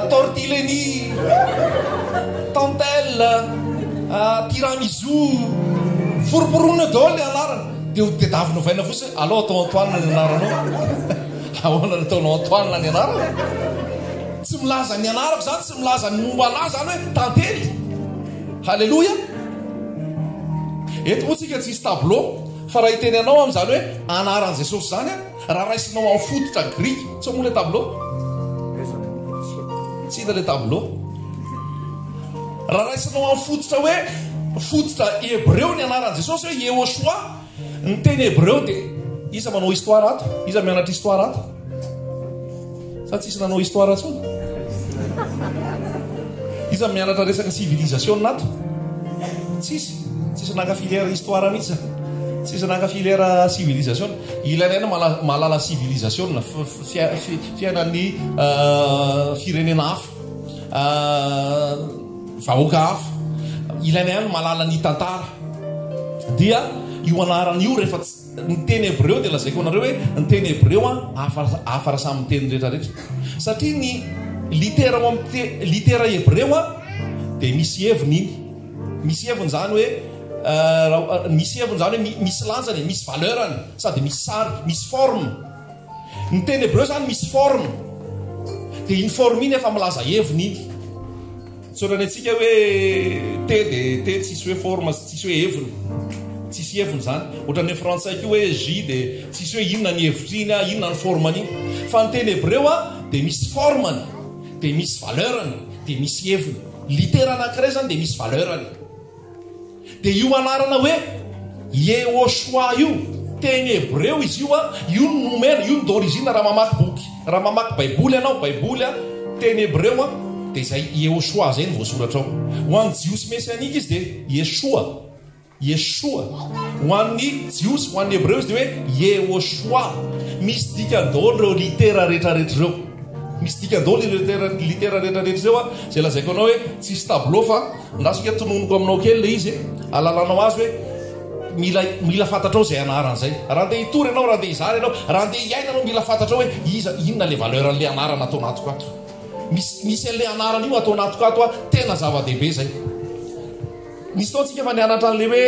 Tortileni, Tantelle, Tiramisu. Foromporonina eo daholo ny anarana. Dia ho tedavina ovaina fotsiny hoe alao atao Antoine ny anaranao. Ahoana no ataonao Antoine ny anarana? Tsy milaza ny anarako izany, tsy milaza ny momba anah izany hoe tantely. Haleloia. Eto moa tsika tsisy tableau fa raha hiteny anao amin'izany hoe anaran'i Jesosy izany raha raisinao amin'ny fototra grika, tsy ao moa ilay tableau? Tsy hita ilay tableau. Raha raisinao amin'ny fototra hoe fototra hebreo ny anaran'i Jesosy hoe Yehoshua, Ny teny hebreo dia iza manao histoire ato? Iza mianatra histoire ato? Sa tsisy nanao histoire intsony? Iza mianatra resaka civilisation ato? Tsisy. Tsisy naka filière histoire mihitsy. Tsisy naka filière civilisation. Ilaina ihany mahalala civilisation, fiainan'ny firenena hafa. Vahoaka hafa. Ilaina ihany ny mahalala ny tantara. Dia io anarana io rehefa ny teny hebreo dia lazaiko anareo hoe ny teny hebreo an hafa hafa raha samy miteny rehetra rehetra. Satria ny litera ao amin'ny litera hebreo an dia misy heviny iny. Misy heviny izany hoe misy heviny izany hoe misy lanjany, misy valeur-ny sady misy sary, misy forme. Ny teny hebreo izany misy forme. Dia iny forme iny efa milaza heviny iny. Tsy ohatran'ny antsika hoe T dia T tsisy hoe forme sy tsisy hoe heviny. Tsisy heviny izany. Ohatran'ny frantsay koa hoe J dia tsisy hoe inona ny hevitr'iny, inona ny forme-n'iny. Fa ny teny hebreo dia misy forme-ny, dia misy valeur-ny, dia misy heviny. Litera anankiray izany dia misy valeur-ny. Dia io anarana hoe Yehoshoa io, teny hebreo izy io, io no nomena, io no d'origine raha mamaky boky, raha mamaky baiboly ianao, baiboly teny hebreo dia izay Yehoshoa izay no voasoratra ao. Ho an'ny jiosy mesianika izy dia Yeshua, Yeshua. Ho an'ny jiosy, ho an'ny hebreo izy dia hoe Yehoshoa. Misy dikany daholo ireo litera rehetrarehetra ireo. Misy dikany daholo ireo litera rehetrarehetra ireo, izay lazaiko anao hoe tsisy tableau fa Andraso ange tononiko aminao kely ilay izy e, ahalalanao azy hoe mila mila fantatrao izay anarana izay. Raha andeha hitory ianao, raha andeha hizara ianao, raha andeha hiaina ianao, mila fantatrao hoe iza, inona ilay valeur an'ilay anarana ato anatiko ato. Misy misy an'ilay anarana io ato anatiko ato a, tena zava-dehibe izay. Nisy fotoana tsika efa nianatra an'ilay hoe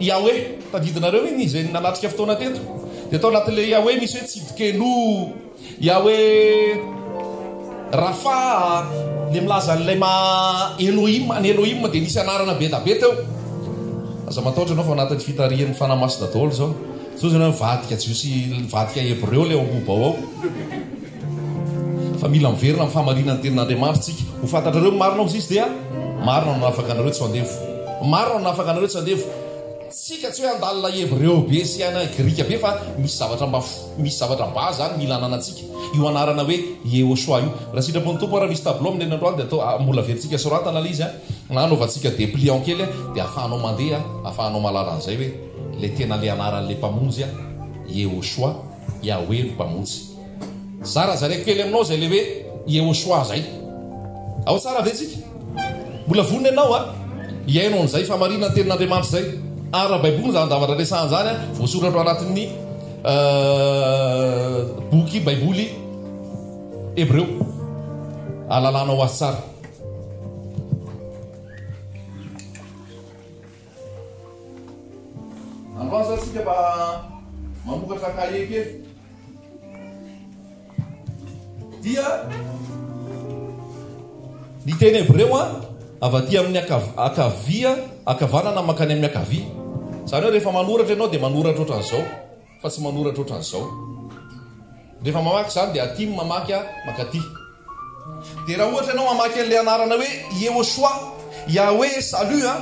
Yahweh, tadidinareo iny izay nanatrika fotoana teto. Dia tao anatin'ilay Yahweh misy hoe Tsidkenu. Yahweh Rapha le milaza an'ilay maha Elohim an'i Elohim dia nisy anarana be da be teo. Aza matahotra ianao fa anatin'ny fitarihan'ny Fanahy Masina daholo izao. Zao zany hoe mivadika jiosy mivadika hebreo le ao Ambohibao ao. Fa mila miverina amin'ny fahamarinan'ny tenin'Andriamanitra tsika. Ho fantatrareo ny marina hozy izy dia marina no nanafaka anareo tsy ho andevo. Marina no nanafaka anareo tsy andevo. Tsika tsy hoe handalina hebreo be sy ana grika be fa misy zavatra mba Misy zavatra base zany mila ananantsika, io anarana hoe Yehoshoa io. Raha sitrapon'ny Tompo ary misy tableau amin'ny androany dia atao mbola averintsika soratana ilay izy na anaovantsika dépliant kely dia ahafahanao mandeha, ahafahanao mahalala an'izay hoe ilay tena ilay anaran'ilay Mpamonjy Yehoshoa, Yahweh no Mpamonjy. Zarazaraiko kely aminao izay ilay hoe Yehoshoa izay. Ao tsara ve tsika? Mbola vonona ianao a? Hihaino an'izay fahamarinan'ny tenin'Andriamanitra izay. Ara-baiboly izany zavatra resahana izany, voasoratra ao anatin'ny boky baiboly hebreo. Ahalalanao azy tsara. Androany izany isika mba. Mamokatra cahier kely. Dia ny teny hebreo avy aty amin'ny ankavia, ankavanana mankany amin'ny ankavia. Izany hoe rehefa manoratra ianao dia manoratra ohatran'izao fa tsy manoratra ohatran'izao. Rehefa mamaky izany dia aty ny mamaky mankaty. Dia raha ohatra ianao mamaky an'ilay anarana hoe Yehoshoa, Yahweh salut an,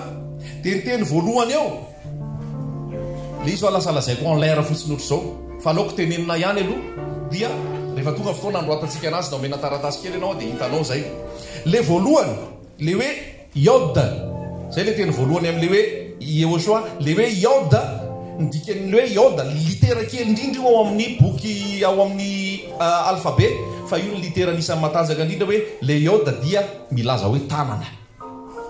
dia ny teny voalohany eo, ilay izy hoa lasa lazaiko en l'air fotsiny ohatr'izao, fa aleoko tenenina ihany aloha, dia rehefa tonga fotoana anoratantsika anazy na omena taratasy kely ianao dia hitanao izay. Ilay voalohany, ilay hoe Yod, zay le teny voalohany amin'le hoe Yehoshoa, le hoe Yod, ny dikan'le hoe Yod, litera kely indrindra io ao amin'ny boky, ao amin'ny alphabet, fa io ny litera anisan'ny matanjaka indrindra hoe le Yod dia milaza hoe tanana.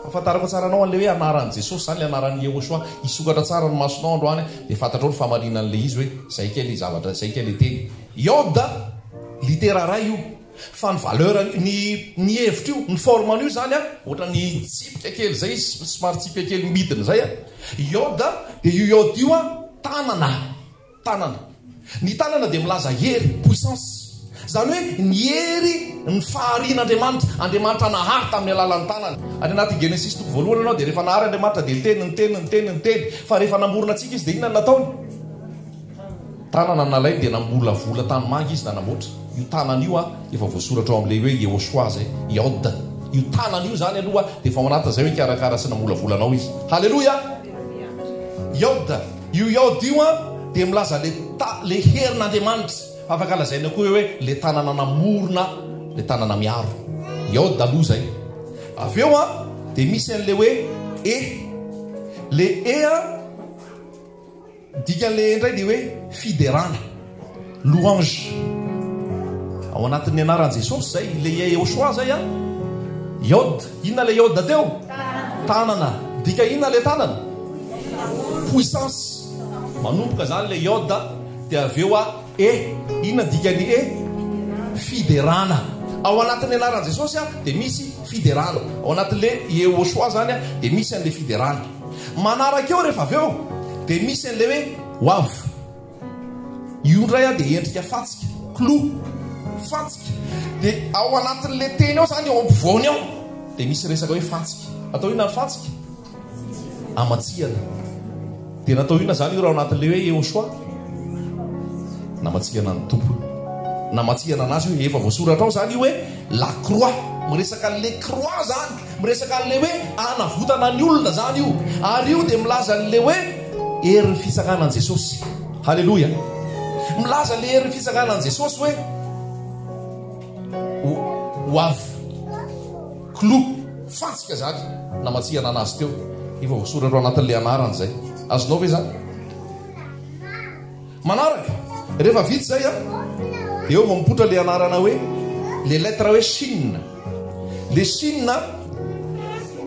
Ahafantarako tsara anao an'le hoe anaran'i Jesosy zany le anaran'i Yehoshoa, hisokatra tsara ny masonao androany dia fantatrao ny fahamarinan'le izy hoe zay kay le zavatra, zay kay le teny. Yod, litera iray io. Fa ny valeur ny ny hevitra io, ny forme an'io zany an, ohatran'ny tsipika kely zay izy, somary tsipika kely midina zay an, iode dia io iode io an, tanana, tanana. Ny tanana dia milaza hery, puissance. Izany hoe ny hery, ny faharian'Andriamanitra, Andriamanitra nahary tamin'ny alalan'ny tanany. Any anaty Genesisy toko voalohany ianao dia rehefa nahary Andriamanitra dia niteny, niteny, niteny, niteny. Fa rehefa namorona antsika izy dia inona no nataony? Tanana nalainy dia namolavola tanimanga izy nanamboatra. Io tanana io efa voasoratra ao amin'ilay hoe Yehoshoa izay, Yod. Io tanana io izany aloha dia efa ao anatin'izay hoe hikarakara sy namolavola anao izy. Haleloia! Yod. Io Yod io dia milaza ilay ta, ilay herin'Andriamanitra. Afaka lazaina koa hoe ilay tanana namorona, ilay tanana miaro. Yod aloha izay. Avy eo dia misy an'ilay hoe E. Ilay E Dikan'ilay indray dia hoe fiderana, louange. Ao anatin'ny anaran'i Jesosy izay, ilay Yehoshua izay an. Yod, inona ilay Yod teo? Tanana. Dika inona ilay tanana? Puissance. Manomboka izany ilay Yod dia avy eo a E. Inona dikan'ny E? Fiderana. Ao anatin'ny anaran'i Jesosy dia misy fiderana. Ao anatin'ilay Yehoshua izany dia misy an'ilay fiderana. Manaraka eo rehefa avy eo dia misy an'ilay hoe ho avy. Io indray an dia endrika fantsika, clou, fantsika. Dia ao anatin'ilay teny ao izany, ao ampovoany ao, dia misy resaka hoe fantsika. Atao inona ny fantsika? Amatsihana. Dia natao inona izany io raha ao anatin'ilay hoe Yehoshua? Namatsihana ny Tompo io. Namatsihana anazy io. Efa voasoratra ao izany io hoe la croix. Miresaka an'ilay croix izany. Miresaka an'ilay hoe hanavotana ny olona izany io. Ary io dia milaza an'ilay hoe herin'ny fitsanganan'i Jesosy. Haleloia. Milaza ilay herin'ny fitsanganan'i Jesosy hoe ho avy. Clou. Fantsika izany. Namatsihana anazy teo. Efa voasoratra ao anatin'ilay anarana izay. Azonao ve izany? Manaraka, rehefa vita izay an, dia eo vao mipoitra ilay anarana hoe, ilay lettre hoe Chine. Ilay Chine,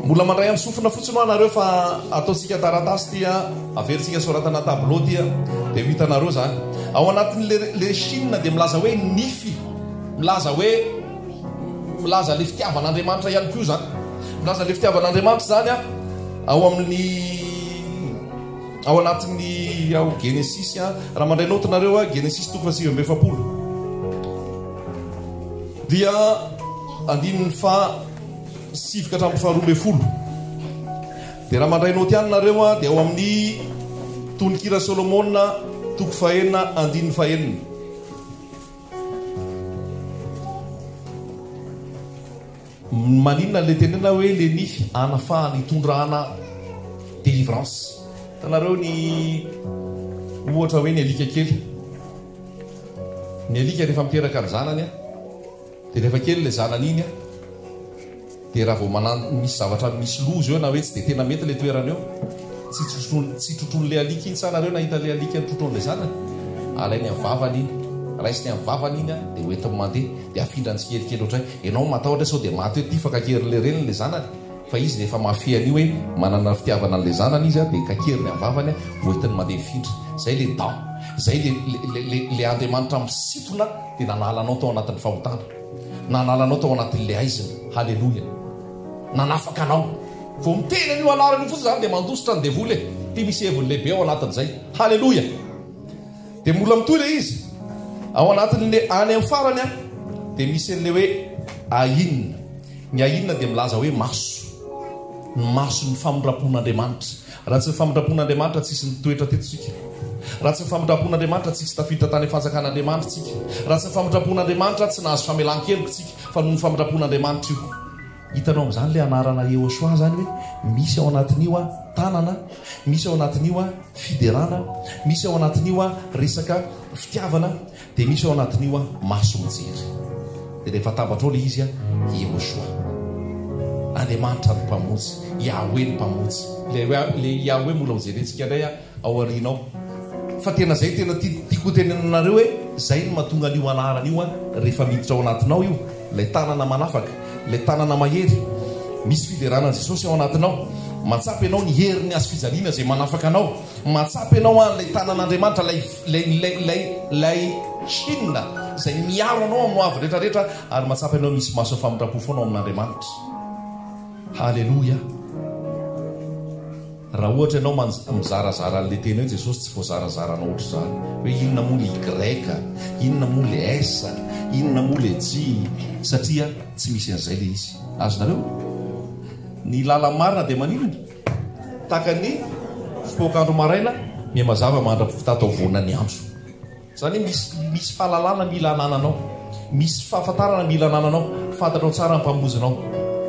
mbola mandray amin'ny sofina fotsiny hoa nareo fa ataontsika taratasy ity an, averintsika soratana tableau ity an, dia ho hitanareo izany. Ao anatin'ilay ilay Chine dia milaza hoe nify, milaza hoe, milaza ilay fitiavan'Andriamanitra ihany koa izany. Milaza ilay fitiavan'Andriamanitra izany an, ao amin'ny. Ao anatin'ny ao Genesisy a, raha mandray naoty nareo a, Genesisy toko faha 49 dia andininy faha 9 ka hatramin'ny faha 12. Dia raha mandray naoty ihany nareo a, dia ao amin'ny Tononkira Solomona toko faha 6 andininy faha 6. Maninona le tenena hoe le nify anafahana itondrana délivrance. Hitanareo ny ohatra hoe ny alika kely. Ny alika rehefa miteraka ny zanany dia rehefa kely le zanany iny dia raha vao manan misy zavatra misy loza eo na hoe tsy dia tena mety le toerana eo tsy trotroin tsy trotroin'le alika iny sa nareo nahita le alika nitrotroin'le zanany? Alainy amin'ny vavany iny, raisiny amin'ny vavany iny dia hoentiny mandeha dia afindrany tsikelikely ohatray. Ianao matahotra sao dia maty hoe ty fa kakerin'ilay reniny ilay zanany fa izy rehefa mahafehy an'io hoe manana fitiavana an'ilay zanany izy dia kakeriny amin'ny vavany hoentiny mandeha mifindra. Zay le dent. Zay le le le le Andriamanitra misintona dia nanala anao tao anatin'ny fahotana. Nanala anao tao anatin'ilay haizina. Haleloia. Nanafaka anao. Vao miteny an'io anarana io fotsiny zany dia mandositra ny devoly e. Ty misy heviny lehibe ao anatin'izay. Haleloia. Dia mbola mitohy ilay izy. Ao anatin'ilay any amin'ny farany an, dia misy an'ilay hoe ahin. Ny ahin dia milaza hoe maso. Ny mason'ny famindram-pon'Andriamanitra. Raha tsy ny famindram-pon'Andriamanitra tsisy nitoetra teto isika. Raha tsy ny famindram-pon'Andriamanitra tsisy tafiditra tany amin'ny fanjakan'Andriamanitra isika. Raha tsy ny famindram-pon'Andriamanitra tsy nahazo famelan-keloka isika fa noho ny famindram-pon'Andriamanitra io. Hitanao amin'izany ilay anarana Yehosua izany hoe misy ao anatin'io a tanana, misy ao anatin'io a fiderana, misy ao anatin'io a resaka fitiavana, dia misy ao anatin'io a maso mijery. Dia rehefa atambatra ao ilay izy a Yehosua. Andriamanitra no Mpamonjy, Yahweh no Mpamonjy. Ilay hoe ilay Yahweh mbola hojerentsika indray a ao aoriana ao. Fa tena zay tena tiako ho tenenina anareo hoe zay no mahatonga an'io anarana io an, rehefa miditra ao anatinao io, ilay tanana manafaka, ilay tanana mahery, misy fiderana an'i Jesosy ao anatinao, mahatsapa ianao ny herin'ny hazo fijaliana izay manafaka anao, mahatsapa ianao an ilay tanan'Andriamanitra, ilay ilay ilay ilay ilay Chine izay miaro anao amin'ny hoavy rehetra rehetra ary mahatsapa ianao misy mason'ny famindram-po foana ao amin'Andriamanitra. Haleloia. Raha ohatra ianao mizarazara an'ilay teny hoe Jesosy tsy voazarazaranao ohatr'izany hoe inona moa le Y, inona moa le S, inona moa le J satria tsy misy an'izay le izy. Azonareo? Ny lala-marina dia maninona? Tahaka ny fipoak'andro maraina mihamazava mandra-pitataovona ny andro. Izany hoe misy misy fahalalana mila anananao. Misy fahafantarana mila anananao. Fantatrao tsara ny mpamonjinao.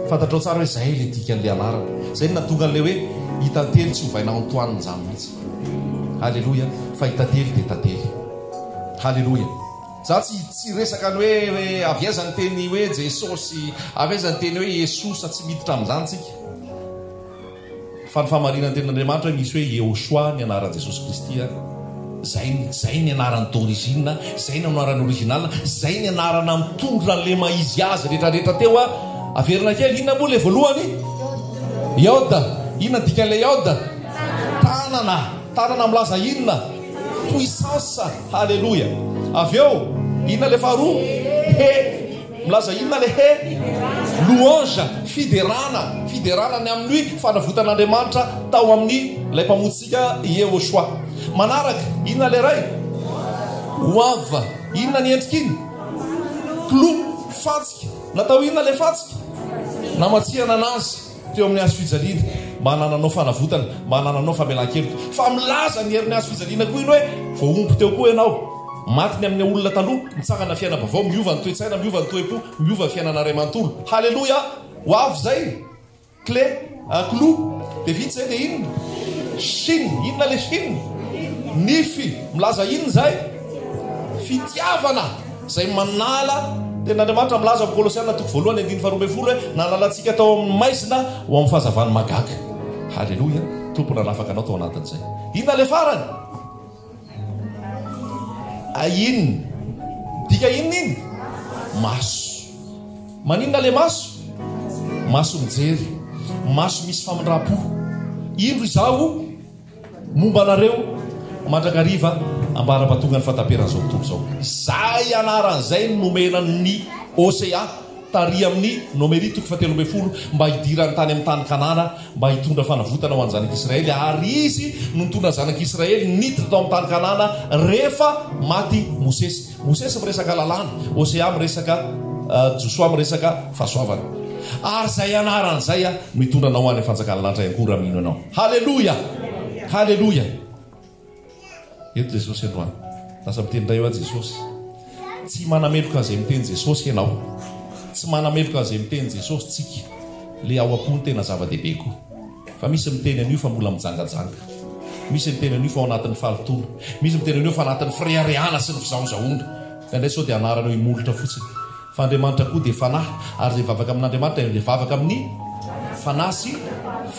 Fantatrao tsara hoe izay ilay dikan'ilay anarana. Izay no nahatonga an'ilay hoe i Tantely tsy hovaina Antoine izany mihitsy. Haleloia. Fa i Tantely dia Tantely. Haleloia. Za tsy tsy hiresaka ny hoe hoe avy aiza ny teny hoe Jesosy, avy aiza ny teny hoe Iesosa, tsy miditra amin'izany tsika. Fa ny fahamarinan'ny tenin'Andriamanitra hoe misy hoe Yehoshuah ny anaran'i Jesosy Kristy a, zay zay ny anarany d'origine, zay ny anarany original, zay ny anarana mitondra an'le maha izy azy rehetra rehetra teo a. Averina kely, inona moa le voalohany? Yod. Inona ny dikan'ilay Yod? Tanana. Tanana milaza inona? Puissance. Haleloia. Avy eo, inona le faharoa? He. Milaza inona le he? Louange, fiderana, fiderana ny amin'ny fanavotan'Andriamanitra tao amin'ny ilay Mpamonjintsika Yehoshuah. Manaraka, inona le iray? Wav, inona ny endrik'iny? Clou, fantsika. Natao inona le fantsika? Namatsihana anazy. Teo amin'ny hazo fijaliana, mba hanananao fanavotana, mba hanananao famelan-keloka. Fa milaza ny herin'ny hazo fijaliana koa iny hoe, voahombo teo koa ianao. Maty ny amin'ny olona taloha, mitsangana fiainam-baovao, miova ny toe-tsaina, miova ny toe-po, miova ny fiainana iray manontolo. Haleloia! Ho avy izay! Clé, un clou. Dia vita izay dia inona? Chine. Inona ilay Chine? Nify. Milaza inona izay? Fitiavana. Izay manala, Tenin'Andriamanitra milaza ao amin'ny Kolosiana toko voalohany andininy faharoa ambin'ny folo hoe, Nanala antsika tao amin'ny maizina ho amin'ny fahazavany mahagaga. Haleloia! Tompo nanafaka anao tao anatin'izay. Inona ilay farany? Ayin. Midika inona iny? Maso. Maninona ilay maso? Maso mijery. Maso misy famindram-po. Indro izaho. Momba anareo mandrakariva ambara-pahatonga ny fahataperan'izao tontolo izao. Izay anarana izay no nomena ny Hosea tary amin'ny Nomery toko fahatelo ambin'ny folo mba hidirany tany amin'ny tany Kanana mba hitondra fanavotana ho an'ny zanak'Israely ary izy no nitondra ny zanak'Israely niditra tao amin'ny tany Kanana rehefa maty Mosesy. Mosesy miresaka lalàna, Hosea miresaka Josoa miresaka fahasoavana. Ary izay anarana izay no hitondra anao any amin'ny fanjakan'ny lanitra ihany koa raha mino ianao. Haleloia! Haleloia! Eto Jesosy androany. Lasa miteny indray hoe Jesosy. Tsy manameloka an'izay miteny Jesosy ianao. Tsy manameloka an'izay miteny Jesosy tsika. Le ao am-po no tena zava-dehibe koa. Fa misy miteny an'io fa mbola mijangajanga. Misy miteny an'io fa ao anatin'ny fahalotoana. Misy miteny an'io fa anatin'ny fireharehana sy ny fizahozahoana. Indraindray sao dia anarana eo imolotra fotsiny. Fa Andriamanitra koa dia Fanahy, ary izay mivavaka amin'Andriamanitra dia mivavaka amin'ny Fanahy sy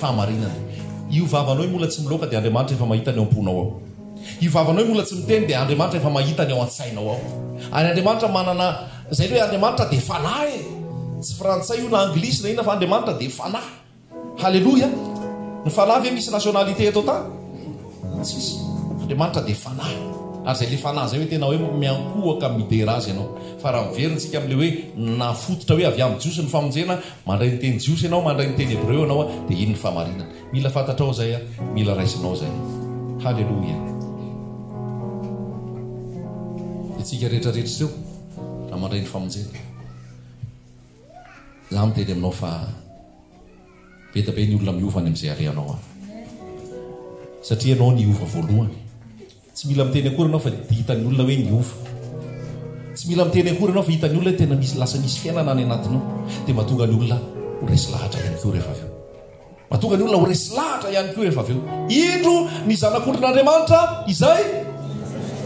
fahamarinana. Io vavanao io mbola tsy miloaka dia Andriamanitra efa mahita ny ao am-ponao ao. Io vavanao io mbola tsy miteny dia Andriamanitra efa mahita ny ao an-tsainao ao. Ary Andriamanitra manana, izay ilay hoe Andriamanitra dia Fanahy e! Tsy frantsay io na anglisy na inona fa Andriamanitra dia Fanahy. Haleloia! Ny fanahy ve misy nationalité eto an-tany? Tsisy. Andriamanitra dia fanahy. Ary izay le fanahy izay hoe tena hoe miankohoka midera azy ianao. Fa raha miverina isika amin'ilay hoe nafototra hoe avy amin'ny Jiosy ny famonjena, mandray ny teny Jiosy ianao, mandray ny teny Hebreo ianao, dia iny ny fahamarinana. Mila fantatrao izay, mila raisinao izay. Haleloia! Dia tsika rehetra rehetra ireo raha mandray ny famonjena. Za miteny aminao fa be dia be ny olona miova any amin'izay alehanao any. Satria ianao niova voalohany. Tsy mila miteny akory ianao fa dia hitan'ny olona hoe niova. Tsy mila miteny akory ianao fa hitan'ny olona hoe tena misy lasa misy fiainana any anatinao. Dia mahatonga ny olona ho resy lahatra ihany koa rehefa avy eo. Mahatonga ny olona ho resy lahatra ihany koa rehefa avy eo. Indro ny Zanak'ondrin'Andriamanitra izay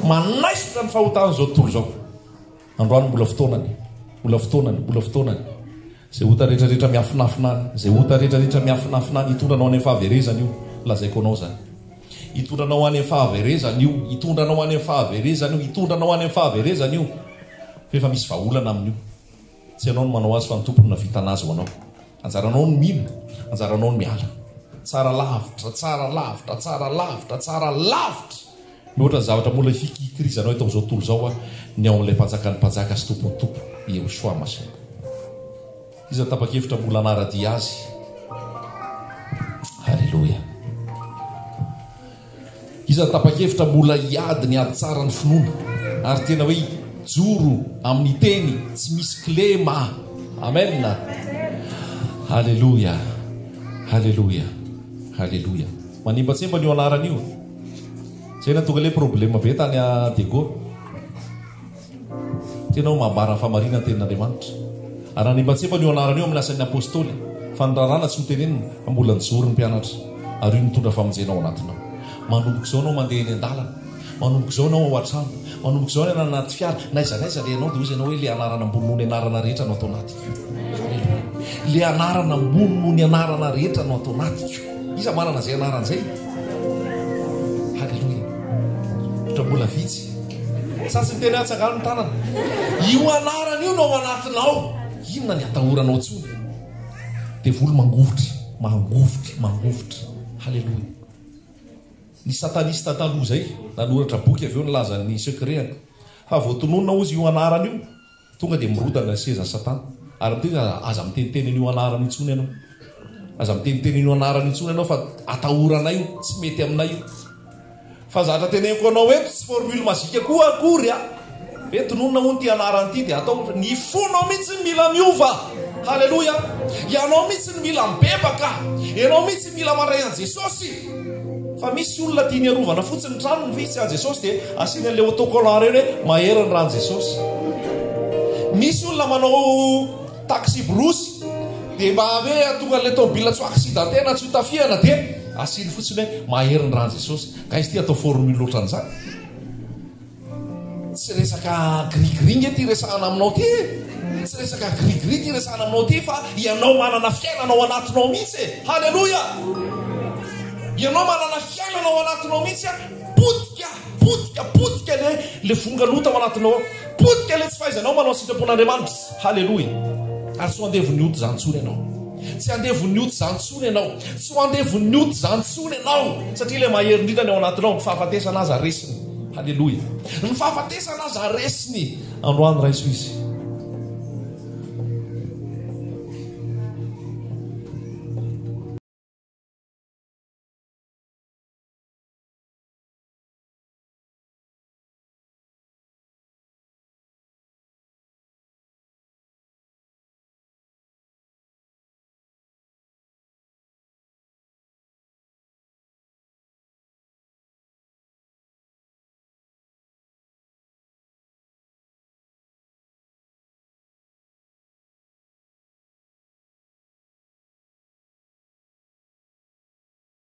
manaisotra ny fahotan'izao tontolo izao. Androany mbola fotoanany, mbola fotoanany, mbola fotoanany. Izay ota rehetra rehetra miafinafina any, izay ota rehetra rehetra miafinafina any, hitondra anao any amin'ny fahaverezana io, lazaiko anao izany. Hitondra anao any amin'ny fahaverezana io, hitondra anao any amin'ny fahaverezana io, hitondra anao any amin'ny fahaverezana io. Fa efa misy vahaolana amin'io. Tsy ianao no manao azy fa ny Tompo no nahavitana azy ho anao. Anjaranao ny mino, anjaranao ny miala. Tsara lavitra, tsara lavitra, tsara lavitra, tsara lavitra mihoatra ny zavatra mbola ifikikirizanao eto amin'izao tontolo izao ny ao amin'ilay Mpanjakan'ny mpanjaka sy Tompon'ny tompo, Yehoshuah Mashiach. Iza no tapa-kevitra mbola hanara-dia Azy? Haleloia. Iza no tapa-kevitra mbola hiady ny ady tsara ny finoana ary tena hoe hijoro amin'ny teny tsy misy kilema? Amen! Haleloia! Haleloia! Haleloia! Manembatsembana io anarana io. Zay nahatonga ilay problème be tany Diego. Tena hoe mambara ny fahamarinana ny tenin'Andriamanitra. Ary nanembantsembana io anarana io amin'ny asan'ny Apostoly, fa ny raràna tsy notenenina, fa mbola nijoro ny mpianatra, ary io nitondra famonjena ao anatinao. Manomboka izao ianao mandeha eny an-dalana, manomboka izao ianao ao an-trano, manomboka izao ianao any anaty fiara, na aiza na aiza alehanao dia hoy ianao hoe ilay anarana ambony noho ny anarana rehetra no ato anatiko. Aleloia. Ilay anarana ambony noho ny anarana rehetra no ato anatiko. Iza manana izay anarana izay? Haleloia. Ohatra mbola vitsy. Sa tsy miteny hoe atsangano ny tanana? Io anarana io no ao anatinao. Inona ny atahoranao intsony? Devoly mangovitra, mangovitra, mangovitra. Haleloia. Ny satanista taloha izay nanoratra boky avy eo nilaza ny secret-ny. Fa vao tononina hozy io anarana io, Tonga dia mirodana ny sezan'i Satana. Ary miteny izy, Aza miteniteny an'io anarana io intsony ianao. Aza miteniteny an'io anarana io intsony ianao fa atahoranay io, tsy mety aminay io. Fa zavatra teneniko anao eto tsy formule magique koa akory a! Hoe tononina hono ity anarana ity dia atao, ny fonao mihitsy no mila miova. Haleloia! Ianao mihitsy no mila mibebaka. Ianao mihitsy no mila mandray an'i Jesosy. Fa misy olona tiany arovana fotsiny ny tranony fa izy tsy an'i Jesosy dia asiany an'ilay autocollant ireny hoe mahery ny ran'i Jesosy. Misy olona manao taxi brousse dia mba hoe hahatonga an'ilay tomobile tsy ho accidenté na tsy ho tafihana dia asiany fotsiny hoe mahery ny ran'i Jesosy. Nga izy ity atao formule ohatran'izany? Tsy resaka gris gris nge ty resahana aminao ty e! Tsy resaka gris gris ty resahana aminao ty fa ianao manana fiainana ao anatinao mihitsy e! Haleloia! Ianao manana fiainana ao anatinao mihitsy a! Potika, potika, potika le le vongan'ota ao anatinao ao. Potika le tsy fahaizanao manao ny sitrapon'Andriamanitra. Haleloia! Ary tsy ho andevon'ny ota izany intsony ianao. Tsy andevon'ny ota izany intsony ianao. Tsy ho andevon'ny ota izany intsony ianao satria ilay mahery indrindra ny ao anatinao, ny fahafatesana aza resiny. Haleloia. Ny fahafatesana aza resiny. Androany raiso izy.